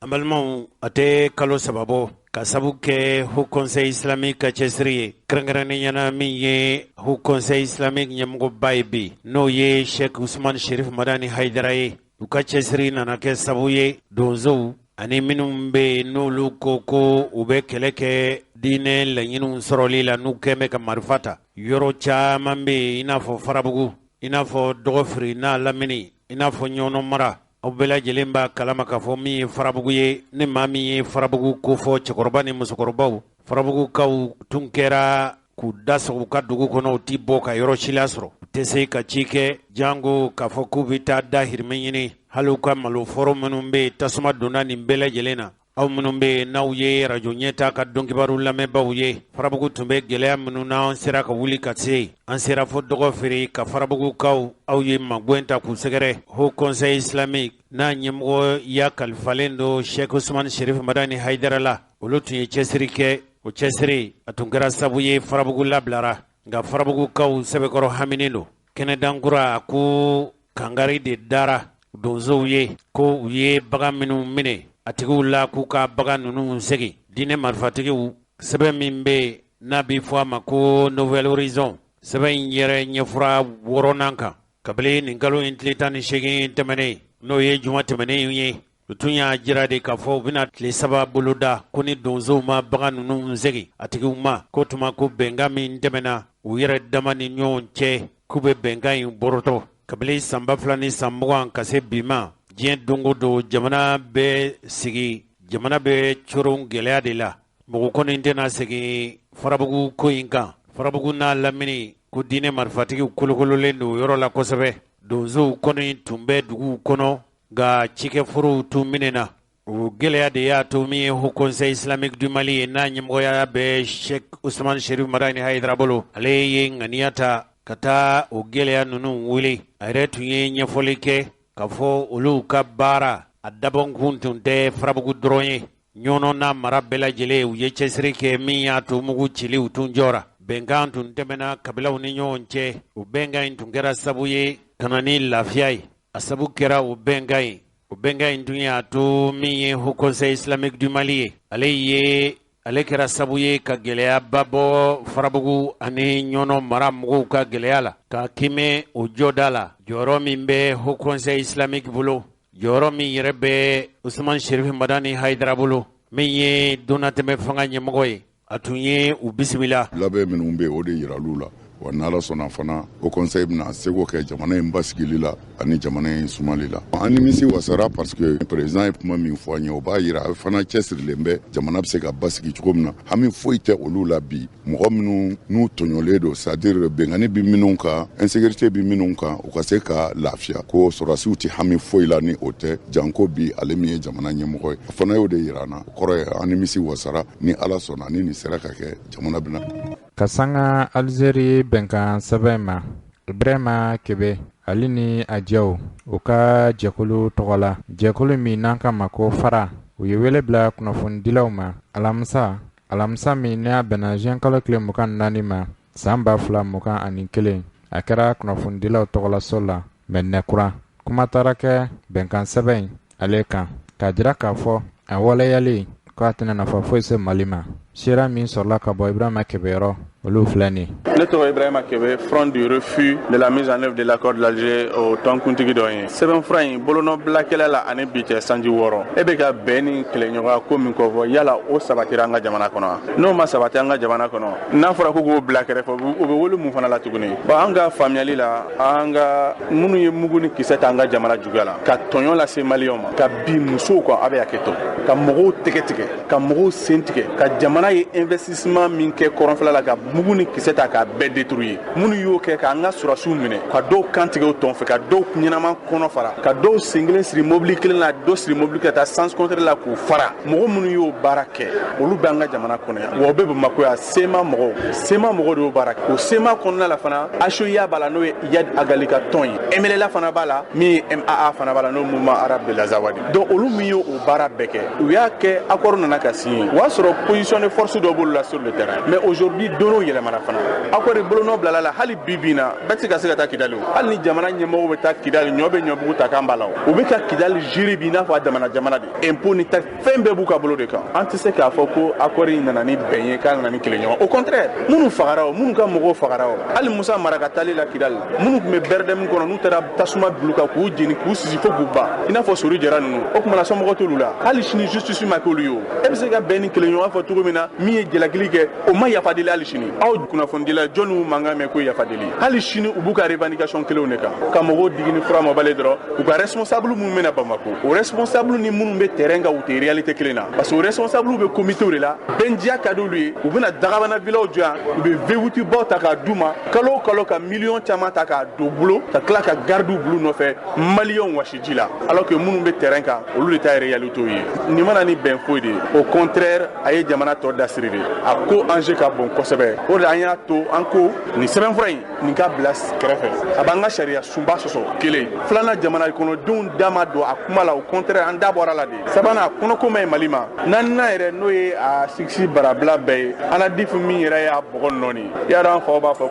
An balimaw, a tɛ kalo 3 bɔ. Ka sabu kɛ Haut Conseil islamique ka cɛsiri ye, kɛrɛnkɛrɛnnenya na min ye Haut Conseil islamique ɲɛmɔgɔba ye bi, n'o ye Sheikh Usman Sherif Madani Hayidara ye. U ka cɛsiri nana kɛ sabu ye donsow ani minnu bɛ yen n'olu ko ko u bɛ kɛlɛ kɛ diinɛ laɲiniw sɔrɔli la, n'u kɛn bɛ ka marifa ta. Yɔrɔ caman bɛ yen, i n'a fɔ Farabugu, i n'a fɔ Dɔgɔfiri n'a lamini, i n'a fɔ Ɲɔnɔ mara. Aw bɛɛ lajɛlen b'a kalama k'a fɔ min ye Farabugu ye, ni maa min ye Farabugu kofɔ, cɛkɔrɔba ni musokɔrɔbaw, Farabugukaw tun kɛra k'u da sɔgɔ u ka dugu kɔnɔ, u ti bɔ ka yɔrɔ si lasɔrɔ, u tɛ se ka ci kɛ, janko k'a fɔ k'u bɛ taa dahirimɛ ɲini. Hali u ka maloforo minnu bɛ yen, tasuma donna nin bɛɛ lajɛlen na. Aw minnu bɛ yen n'aw ye arajo ɲɛta ka donkibaru lamɛnbaaw ye, Farabugu tun bɛ gɛlɛya minnu na, an sera ka wuli ka se, an sera fo Dɔgɔfiri ka Farabugukaw aw ye magɛn ta k'u sɛgɛrɛ. Haut Conseil islamique n'a ɲɛmɔgɔya kalifalen don Sheikh Usman Sherif Madani Hayidara la, olu tun ye cɛsiri kɛ. O cɛsiri a tun kɛra sabu ye Farabugu labilara, nka Farabugukaw sɛbɛkɔrɔ haminen don. Kɛnɛdankura ko kangari de dara donsow ye ko u ye bagan minnu minɛ a tigiw la, k'u ka bagan ninnu segin. Diinɛ marifatigiw, sɛbɛn min bɛ yen n'a bɛ fɔ a ma ko Nouvel Horizon, sɛbɛn in yɛrɛ ɲɛfura wɔɔrɔnan kan kabini nin kalo in tile 18 tɛmɛnen, n'o ye juma tɛmɛnen ye, u tun y'a jira de k'a fɔ u bɛna tile 3 boloda ko ni donsow ma bagan ninnu segin a tigiw ma, ko tuma ko bɛnkan min tɛmɛna u yɛrɛ dama ni ɲɔgɔn cɛ, k'u bɛ bɛnkan in bɔrɔtɔ. Kabini san 2020 ka se bi ma, diɲɛ don o don jamana bɛ sigi, jamana bɛ coron gɛlɛya de la. Mɔgɔ kɔni tɛna segin Farabugu ko in kan. Farabugu n'a lamini, ko diinɛ marifatigiw kolokololen don yɔrɔ la kosɛbɛ. Donsow kɔni tun bɛ duguw kɔnɔ, nka cikɛforow tun minɛna. O gɛlɛya de y'a to min ye Haut Conseil islamique du Mali ye, n'a ɲɛmɔgɔya bɛ Sheikh Usman Sherif Madani Hayidara bolo, ale ye ŋaniya ta ka taa o gɛlɛya ninnu wele. A yɛrɛ tun ye ɲɛfɔli kɛ k'a fɔ olu ka baara a dabɔkun tun tɛ Farabugu dɔrɔn ye. Ɲɔnɔ n'a mara bɛɛ lajɛlen, u ye cɛsiri kɛ min y'a to mugu ciliw tun jɔra. Bɛnkan tun tɛmɛna kabilaw ni ɲɔgɔn cɛ. O bɛnkan in tun kɛra sabu ye ka na ni lafiya ye. A sabu kɛra o bɛnkan ye. O bɛnkan in tun y'a to min ye Haut Conseil islamique du Mali ye, ale kɛra sabu ye ka gɛlɛyaba bɔ Farabugu ani Ɲɔnɔ mara mɔgɔw ka gɛlɛya la, ka kimɛ o jɔda la. Jɔyɔrɔ min bɛ Haut Conseil islamique bolo, jɔyɔrɔ min yɛrɛ bɛ Usman Sherif Madani Hayidara bolo, min ye donnatɛmɛ fanga ɲɛmɔgɔ ye, a tun ye u bisimila. Labɛn minnu bɛ yen, o de yiral'u la. Wa n'Ala sɔnna fana, Haut Conseil bɛna seko kɛ jamana in basigili la ani jamana in sumali la. An nimisi wasara parce que président ye kuma min fɔ an ye, o b'a yira a fana cɛsirilen bɛ jamana bɛ se ka basigi cogo min na. Hami foyi tɛ olu la bi. Mɔgɔ minnu n'u tɔɲɔlen don, c'est à dire bɛnkanni bɛ minnu kan, insécurité bɛ minnu kan, u ka se ka lafiya, ko sɔrɔdasiw tɛ hami foyi la ni o tɛ, janko bi ale min ye jamana ɲɛmɔgɔ ye, a fana y'o de yira an na. O kɔrɔ ye an nimisi wasara. Ni Ala sɔnna, ni nin sera ka kɛ, jamana bɛna Ka sanga Alizeri bɛnkan sɛbɛn ma, Ibrahima Kebe ale ni a jɛw, u ka jɛkulu tɔgɔ la, jɛkulu min n'an ka ma ko Fara, u ye wele bila kunnafonidilaw ma alamisa, alamisa min n'a bɛnna juin kalo tile 24 ma san 2021. A kɛra kunnafonidilaw tɔgɔlaso la Mɛdinɛkura. Kuma taara kɛ bɛnkan sɛbɛn in ale kan, k'a jira k'a fɔ a waleyalen k'a tɛna nafa foyi se Mali ma. Sera min sɔrɔla ka bɔ Ibrahima Kebe yɔrɔ, olu filɛ nin. Ne tɔgɔ Ibrahima Kebe, Front du refus de la mise en œuvre de l'accord de l'Alger, o tɔnkuntigi dɔ ye. Sɛbɛnfura in bolonɔbila kɛlɛ la ani bi cɛ sanji 6, e bɛ ka bɛn ni kɛlɛɲɔgɔnya ko min kɔfɔ, yala o sabatira an ka jamana kɔnɔ wa? N'o ma sabati an ka jamana kɔnɔ, n'a fɔra ko k'o bila kɛrɛfɛ, o bɛ wele mun fana la tuguni? Bon, an ka faamuyali la, an ka minnu ye mugu ni kisɛ ta an ka jamana juguya la, ka tɔɲɔ lase Maliyɛnw ma, ka bin musow kan, a bɛ hakɛ to, ka mɔgɔw tɛgɛ tigɛ, ka mɔgɔw sen tigɛ, ka jamana ye investissement min kɛ kɔrɔnfɛla la, ka mugu ni kisɛ ta k'a bɛɛ détruire. Minnu y'o kɛ, k'an ka sɔrɔdasiw minɛ, ka dɔw kan tigɛ u tɔn fɛ, ka dɔw ɲɛnama kɔnɔ fara, ka dɔw sen kelen siri mobili kelen la, dɔ siri mobili ka taa sens contraire la k'u fara, mɔgɔ minnu y'o baara kɛ, olu bɛ an ka jamana kɔnɔ yan, wa u bɛ Bamakɔ yan. CMA mɔgɔw, CMA mɔgɔw de y'o baara kɛ. O CMA kɔnɔna la fana, HOIA b'a la, n'o ye Iyad Ag Ghali ka tɔn ye, MNLA fana b'a la, min ye MAA fana b'a la, n'o ye Mouvement arabe de l'Azawad. Donc olu min y'o baara bɛɛ kɛ, u y'a kɛ, accord nana ka signer, o y'a sɔrɔ position de force dɔ b'olu la sur le terrain. Mais aujourd'hui, données yɛlɛmana fana. Accord bolonɔ bilala la, hali bi bi in na bɛɛ tɛ se ka se ka taa Kidali o. Hali ni jamana ɲɛmɔgɔw bɛ taa Kidali, ɲɔ bɛ ɲɔbugu ta k'an b'a la o. U bɛ ka Kidali gérer bi i n'a fɔ a jamana jamana de. Impôt ni taxe, fɛn bɛɛ b'u ka bolo de kan. An tɛ se k'a fɔ ko accord in nana ni bɛn ye, k'a nana ni kelenɲɔgɔn. Au contraire, minnu fagara o, minnu ka mɔgɔw fagara o, hali Musa Mara ka taali la Kidali, minnu tun bɛ BRDM kɔnɔ, n'u taara tasuma bil'u kan k'u jeni, k'u sisi fo k'u ban, i n'a fɔ Sori Jara ninnu, o tuma na somɔgɔ t'olu la. Hali sini justice ma k'olu ye o. E bɛ se ka bɛn ni kelenɲɔgɔn fɔ cogo min na, min ye jalakili kɛ, o ma yafa deli hali sini. Aw kunnafonidila, jɔnniw mankan mɛn ko yafa deli? Hali sini u b'u ka revendication kelenw de kan, ka mɔgɔw digi ni fura mɔbali dɔrɔn. U ka responsable minnu bɛna Bamako, o responsable ni minnu bɛ terrain kan, u tɛ réalité kelen na, parce que o responsable bɛ comité de la. Bɛndiya ka d'olu ye, u bɛna dagabana villaw jɔ yan, u bɛ V8 baw ta k'a d'u ma kalo o kalo, ka miliyɔn caman ta k'a don bolo, ka tila ka gardiw bil'u nɔfɛ, maliyɛnw wasiji la, alors que minnu bɛ terrain kan, olu de ta ye réalité ye. Nin mana ni bɛn foyi de ye, au contraire, a ye jamana tɔ dasiri de. A ko enjeu ka bon kosɛbɛ. O de an y'a to an ko nin sɛbɛnfura in, nin ka bila kɛrɛfɛ. A b'an ka sariya sunba sɔsɔ kelen. Filanan, jamana kɔnɔdenw da ma don a kuma la, au contraire, an da bɔra la de. Sabanan, a kɔnɔko ma ɲi Mali ma. Naaninan yɛrɛ, n'o ye a sigi barabila bɛɛ ye, ANADIF min yɛrɛ y'a bɔgɔ nɔɔni, y'a dɔn, an faw b'a fɔ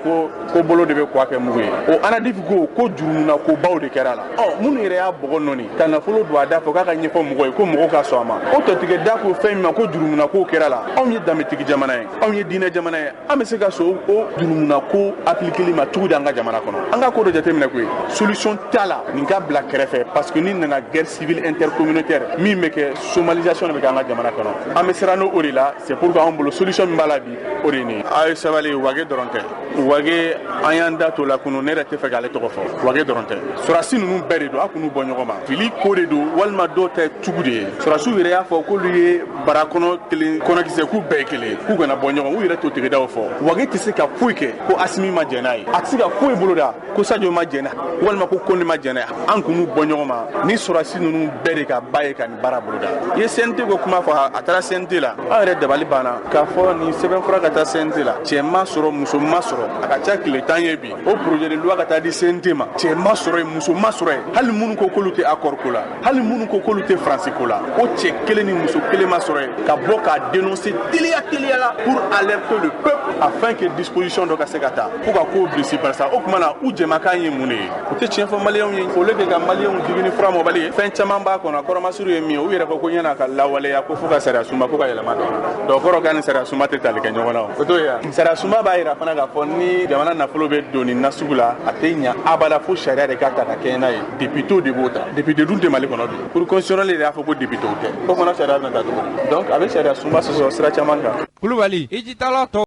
ko bolo de bɛ kɔ kɛ mugu ye. O ANADIF ko jurumuna kobaw de kɛra la. Ɔ, minnu yɛrɛ y'a bɔgɔ nɔɔni ka nafolo don a da fɛ k'a ka ɲɛfɔ mɔgɔ ye ko mɔgɔw ka sɔn a ma, o tɔtigɛ da ko fɛn min ma ko jurumuna ko kɛra la. Anw ye danbetigi jamana ye, anw ye diinɛ jamana ye, an bɛ se ka sɔn o jurumuna ko appliquer ma cogo di an ka jamana kɔnɔ? An ka ko dɔ jateminɛ koyi, solution t'a la, nin ka bila kɛrɛfɛ, parce que ni nana guerre civile intercommunautaire min bɛ kɛ, somalisation de bɛ kɛ an ka jamana kɔnɔ. An bɛ siran n'o de la. C'est pourquoi anw bolo, solution min b'a la bi, o de ye nin ye. A ye sabali. Wage dɔrɔn tɛ, Wage an y'an da to la kunu, ne yɛrɛ tɛ fɛ k'ale tɔgɔ fɔ. Wage dɔrɔn tɛ, sɔrɔdasi ninnu bɛɛ de don. A kun'u bɔ ɲɔgɔn ma, fili ko de don, walima dɔw tɛ tugu de ye. Sɔrɔdasiw yɛrɛ y'a fɔ k'olu ye bara kɔnɔ kelen kɔnɔkisɛ, k'u bɛɛ ye kelen, k'u kana bɔ ɲɔgɔn. U yɛrɛ t'o tigidaw fɔ. Wage tɛ se ka foyi kɛ ko Asimi ma jɛn n'a ye, a tɛ se ka foyi boloda ko Sadio ma jɛn n'a, walima ko Kone ma jɛn n'a ye. An kun'u bɔ ɲɔgɔn ma. Ni sɔrɔdasi ninnu bɛɛ de ka ba ye ka nin baara boloda. I ye CNT ko kuma fɔ, a taara CNT la. Aw yɛrɛ dabali banna k'a fɔ nin sɛbɛnfura ka taa CNT la, cɛ ma sɔrɔ, muso ma sɔrɔ. A ka ca tile 10 ye bi, o projet de loi ka taa di CNT ma, cɛ ma sɔrɔ yen, muso ma sɔrɔ yen. Hali minnu ko k'olu tɛ accord ko la, hali minnu ko k'olu tɛ Faransi ko la, o cɛ kelen ni muso kelen ma sɔrɔ yen ka bɔ k'a dénoncer teliya teliya la pour alerter le peuple afin que disposition dɔ ka se ka ta fo ka kow bilisi. Barisa o tuma na, u jɛmakan ye mun de ye? U tɛ tiɲɛ fɔ maliyɛnw ye. Au lieu que ka maliyɛnw digi ni fura mɔbali ye, fɛn caman b'a kɔnɔ. Kɔrɔmasuru ye min ye, u yɛrɛ ko ɲɛna ka lawaleya ko fo ka sariya sunba ko ka yɛlɛma don dɔw kɔrɔ, k'a ni sariya sunba tɛ tali kɛ ɲɔgɔn na. O t'o ye wa? Sariya sunba b'a yira fana k'a fɔ ni jamana nafolo bɛ don nin nasugu la, a tɛ ɲa abada fo sariya de ka ta ka kɛɲɛ n'a ye. Député de b'o ta, député dun tɛ Mali kɔnɔ bi. Cour constitutionnelle de y'a fɔ ko député tɛ o kɔnɔ, sariya bɛna ta cogo di? Donc a bɛ sariya sunba sɔsɔ sira caman kan. Kulubali i jitala tɔ.